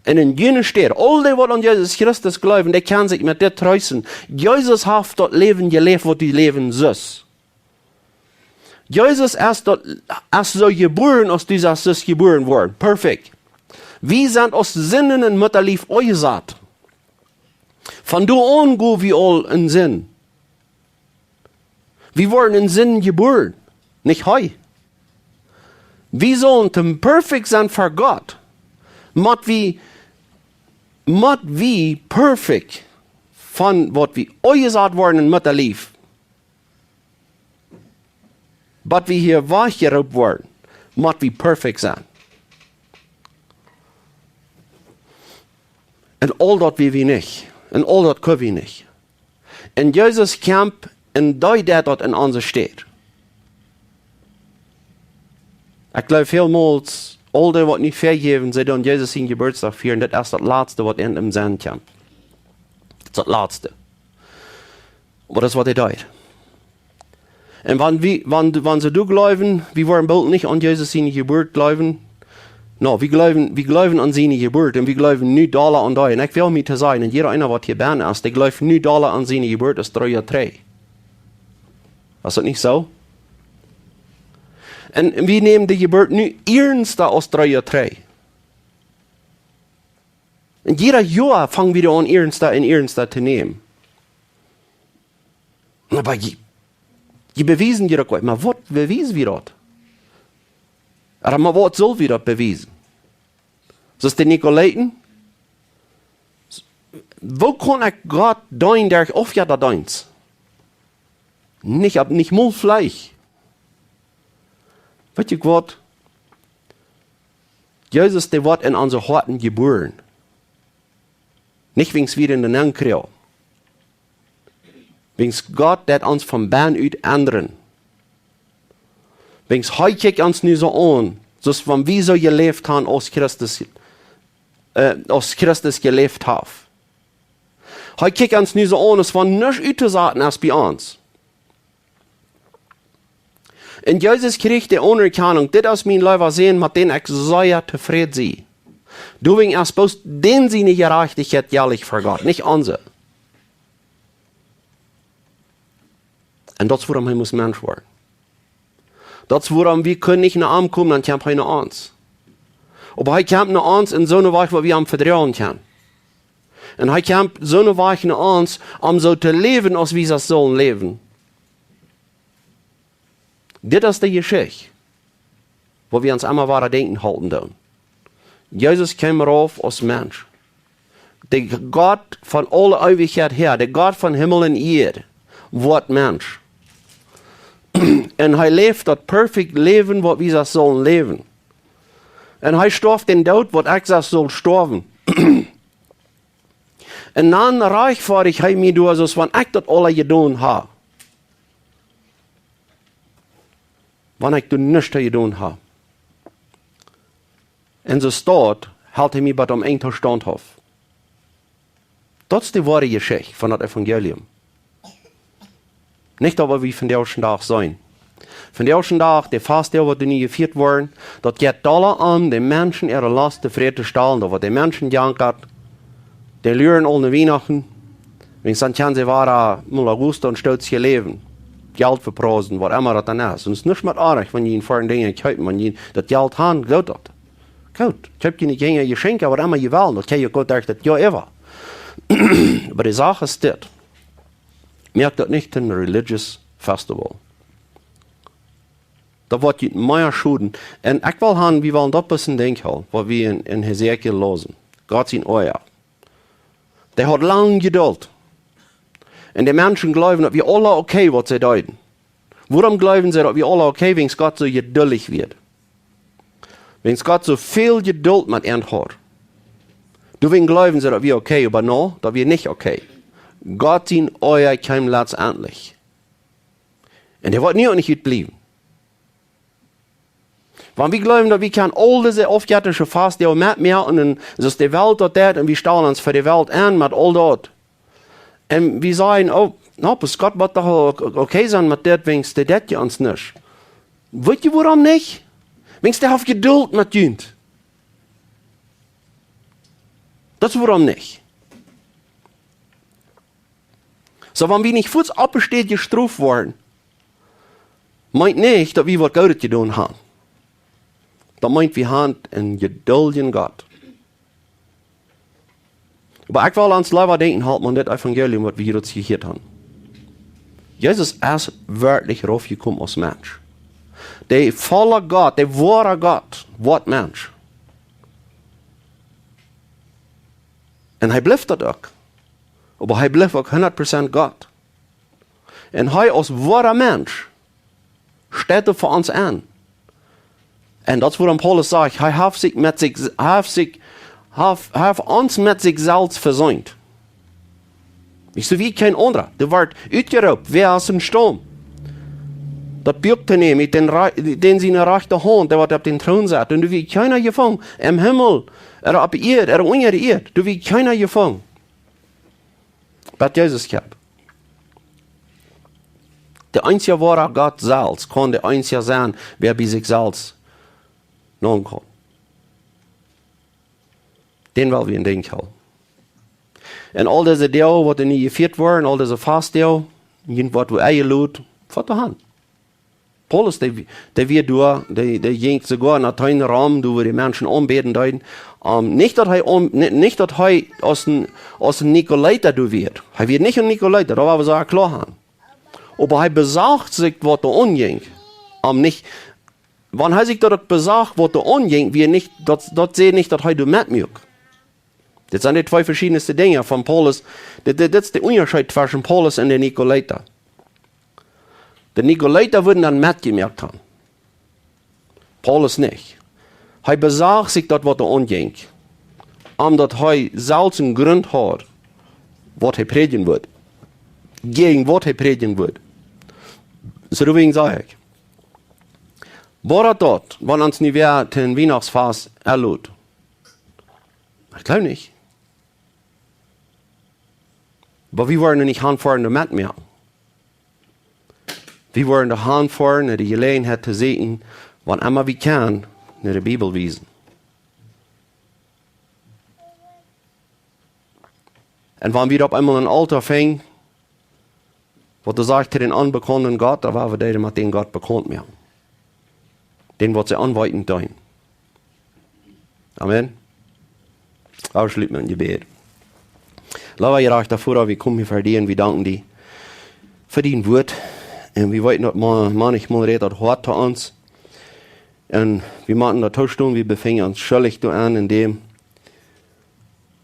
Un en june Städ, aul dee, waut aun Jesus Christus jleewen, dee kjennen sikj met dit treesten. Jesus haft daut Läwen jeläft, waut du läwen sust. Jesus es daut, es soo jebuaren, aus du sest jebuaren worden. Perfect. Wie sent aus Sinden em Muttalief aunjesat. Von doa aun go wie aul en Sind. Wie worden en Sind jebuaren, nich hee. Wie sullen toom perfect sennen ver Gott. Mott wie, mott wie perfect von waut wie aunjesat worden em Muttalief. Bat wie hia wajchjeroopt worden, mott wie perfect sennen. Un aul daut wia wie nich. Un aul daut kunn wie nich. Un Jesus kjemt un deed daut en onse Städ. Ekj jleew välmols, aul dee waut nich vejäwen, see doonen Jesus sienen Jeburtsdach fieren, daut es daut latste waut an em Senn kjemt. Daut es daut latste. Oba daut es waut hee deed. Un wan wie, wan, wan see doa jleewen, wie woaren boolt nich aun Jesus siene Jeburt jleewen. No, wie jleewen, wie jleewen aun siene Jeburt un wie jleewen nu dolla aun dee. Un ekj well mie to sajen, un jieda eena waut hia bennen es, dee jleeft nu dolla aun siene Jeburt aus dree Joa trigj. Es daut nich soo? Un wie nämen de Jeburt nu iernsta aus dree Joa trigj. Un jieda Joa fang wie aun iernsta un iernsta to nämen. Oba jie, jie bewiesen jie daut uk, oba waut bewiesen wie daut? Oba waut sell wie daut bewiesen? Soo aus de Nikolaiten? Woo kaun ekj Gott deenen derch Aufjettadeens? Nich opp, nich mol veleicht. Weetst du waut? Jesus, dee woat en onse Hoaten jebuaren. Nich wiels wie en de Nenn kjrieen. Wiels Gott deit ons von bennen ut endren. Wiels hee kjikjt ons nu soo aun, soo aus wan wie soo jeläft haben aus Christus, äh, aus Christus jeläft haft. Hee kjikjt ons nu soo aun, aus wan nuscht uttosaten es bie ons. Un Jesus kjrieech de Aunerkjanunk, dit es mien leewa Sän, met dän ekj sea tofräd sie. Doawäajen es bloos dän siene Jerajchtichkjeit jellich ver Gott, nich onse. Un daut es wuarom hee must Mensch woaren. Daut es wuarom wie kjennen nich no am komen, dan kjemt hee no ons. Oba hee kjemt no ons en soone Wajch, waut wie am vedroagen kjennen. Un hee kjemt soone Wajch no ons, om soo to läwen, aus wie sest sullen läwen. Dit es de Jeschicht, waut wie ons emma wada denkjen halpen doonen. Jesus kjeem rauf aus Mensch. De Gott von aule Eewichkjeit häa, de Gott von Himmel un Ieed, woat Mensch. Un hee läft daut perfekte Läwen, waut wie sest sullen läwen. Un hee storf dän Doot, waut ekj sest sull stoawen. Un dan rajchtfoadich hee mie doa, soo aus wan ekj daut aula jedonen ha. Wan ekj doa nuscht jedonen ha. Un soo stoakj helt hee mie bat aum Enj too staunthauft. Daut es de woare Jeschicht von daut Evangelium. Nich daut, waut wie vondoag dän Dach seenen. Vondoag dän Dach, de Fastdoag, waut nu jefieet woaren, daut jeit dolla om, de Menschen äare Last tofräd to stalen, daut waut de Menschen jankat, dee luren aul no Wienachten, wan see dan kjennen see wada mol August un stoot je läwen, Jelt veprausen, waut emma daut dan es. Un et es nuscht met oajch, wan jie een foaren Dinja kjeepen, wan jie daut Jelt han, jleeft daut. Goot, kjeept june Kjinja Jeschenkja, waut emma jie wellen, daut kjenn jie goot derch daut Joa äwa. Oba de Sach es dit. Moakt daut nich een religious festival. Daut woat junt mea schoden. Un ekj well han, wie wellen daut bloos em Denkj hoolen, waut wie en, en Hesekiel läsen. Gott sien Oaja. Dee haud lang Jedult. Un de Menschen jleewen, daut wia aula okay, waut see deeden. Wuarom jleewen see, daut wia aula okay, wiels Gott soo jeduldich wia? Wiels Gott soo väl Jedult met an haud. Doawäajen jleewen see, daut wia okay, oba nä, daut wia nich okay. Gott sien Oaja kjeem letztendlich. Un hee woat nie uk nich utbliewen. Wan wie jleewen, daut wie kjennen aul dise aufjettische Fastdoag metmoaken un soo aus de Welt daut deit un wie stalen ons fa de Welt aun met aul daut. Un wie sajen, oh, nä, bloos Gott woat doch o-, okay sennen met dit, wiels dee deit je ons nuscht. Weet jie wuarom nich? Wiels dee haft Jedult met junt. Daut es wuarom nich. Soo, wan wie nich fuaz oppesteet jestroft woaren, meent nich, daut wie waut Goodet jedonen han. Daut meent, wie han een jeduldjen Gott. Oba ekj well ons leewa denkjen, halt mau dit Evangelium, waut wie hia jehieet han. Jesus es werkjlich raufjekomen aus Mensch. De volle Gott, de woare Gott, woat Mensch. Un hee blift daut uk. Oba hee blift uk hundat Prozent Gott. Un hee aus woara Mensch steit fa ons aun. Un daut es wuarom Paulus sajcht, hee haft sikj met sikj, hee haft sikj, haft, hee haft ons met sikj selfst veseent. Nich soo aus kjeen aundra. Doa woat utjeroopt, wäa es een Staum? Daut Buak to nämen, dän Re-, dän siene rajchte Haunt, dee waut opp dän Troon sett. Un doa woat kjeena jefungen, em Himmel, ooda opp de Ieed, ooda unja de Ieed. Doa woat kjeena jefungen. Bat Jesus kjemt. De eensje woare Gott selfst kaun de eensje sennen, wäa bie sikj selfst nohn kaun. Dän well wie em Denkj hoolen. Un aul dise Doag, waut nu jefieet woaren, aul dise Fastdoag, jie woaren wada enjelot, waut to han. Paulus, dee, dee wia doa, dee, dee jinkj soogoa no Athen rom, doa wua de Menschen aunbäden deeden. Ähm, nich daut hee aun-, ni-, nich daut hee aus een, aus een Nikolaita doa wia. Hee wia nich een Nikolaita, daut woa wie soo kloa han. Oba hee besorcht sikj, waut doa aunjinkj. Ähm, nich, wan hee sikj daut uk besorcht, waut doa aunjinkj, wia nich, daut, daut sajcht nich, daut hee doa metmuak. Dit sent de twee veschiedne Dinja von Paulus. Dit, dit, dit es de Unjascheet tweschen Paulus un de Nikolaita. De Nikolaita wudden dan metjemoakt han. Paulus nich. Hee besorcht sikj daut, waut doa aunjinkj. Omdaut hee selfst een Grunt haud, waut hee prädjen wudd. Jäajen waut hee prädjen wudd. Soo, doawäajen saj ekj, woat daut, wan ons nu wäa to een Wienachtsfast enlot? Ekj jleew nich. Oba wie woaren nich aunfangen doamet mea. Wie woaren doa aunfangen, no de Jeläajenheit to sieekjen, wan emma wie kjennen, no de Bibel wiesen. Un wan wie opp eemol een Alta finjen, waut doa sajcht, to dän onbekaunden Gott, dan woa wie dee met dän Gott bekaunt moaken. Dän, waut see aunweeten doonen. Amen. Wie schluten met een Jebäd. Leewa jerajchta Voda, wie komen hia ver die un wie danken die fa dien Wuat. Un wie weeten, daut ma-, mannichmol rät daut Hoat to ons. Un wie motten daut toostonen, wie befinjen ons schuldich doaraun, en däm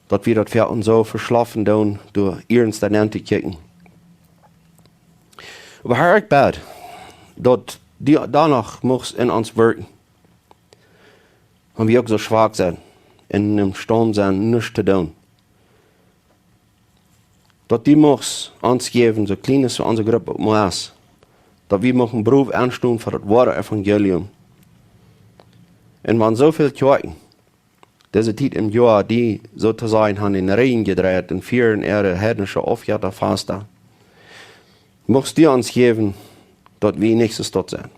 daut wie daut Wort ons soo veschlafen doonen, doa iernst aun to kjikjen. Oba Herr, ekj bäd, daut du doano muchst en ons werkjen, wan wie uk soo schwak sent un em Staund sent nuscht to doonen. Daut du muchst ons jäwen, soo kjlien aus onse Grupp uk mau es, daut wie muchten brow enstonen fa daut woare Evangelium. Un wan soo väl Kjoakjen dise Tiet em Joa, dee soo to sajen, han dän Rigjen jedreit un fieren äare heidnische Aufjetta fasta, muchst du ons jäwen, daut wie nich soo stolt sent.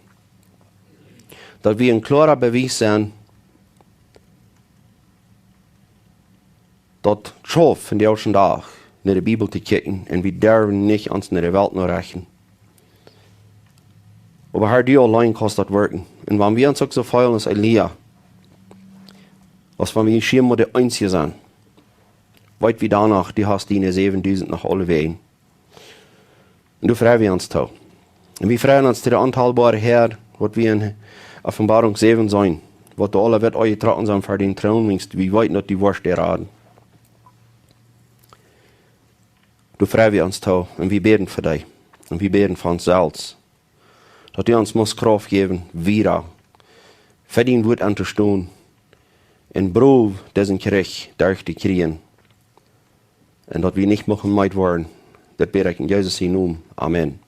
Daut wie een kloara Bewies sent, daut schauft vondoag dän Dach no de Bibel to kjikjen un wie derwen nich ons no de Welt no rechten. Oba Herr, du auleen kaust daut werkjen. Un wan wie ons uk soo feelen aus Elia, aus wan wie scheinboa de eensje sent, weet wie doano, du hast diene säwendusent noch aulewäajen. Un doa frei wie ons too. Un wie freien ons to de ontalbare Häad, waut wie en Openboarunk säwen seenen, waut doa aula wada aunjetrocken sent ver dän Troon, wiels wie weeten, daut du woascht dee raden. Doa frei wie ons too un wie bäden fa dee. Un wie bäden fa ons selfst, daut du ons must Krauft jäwen, wada fa dien Wuat auntostonen un brow disen Kjrich derchtokjrieen. Un daut wie nich muchten meed woaren. Daut bäd ekj en Jesus sienen Nomen. Amen.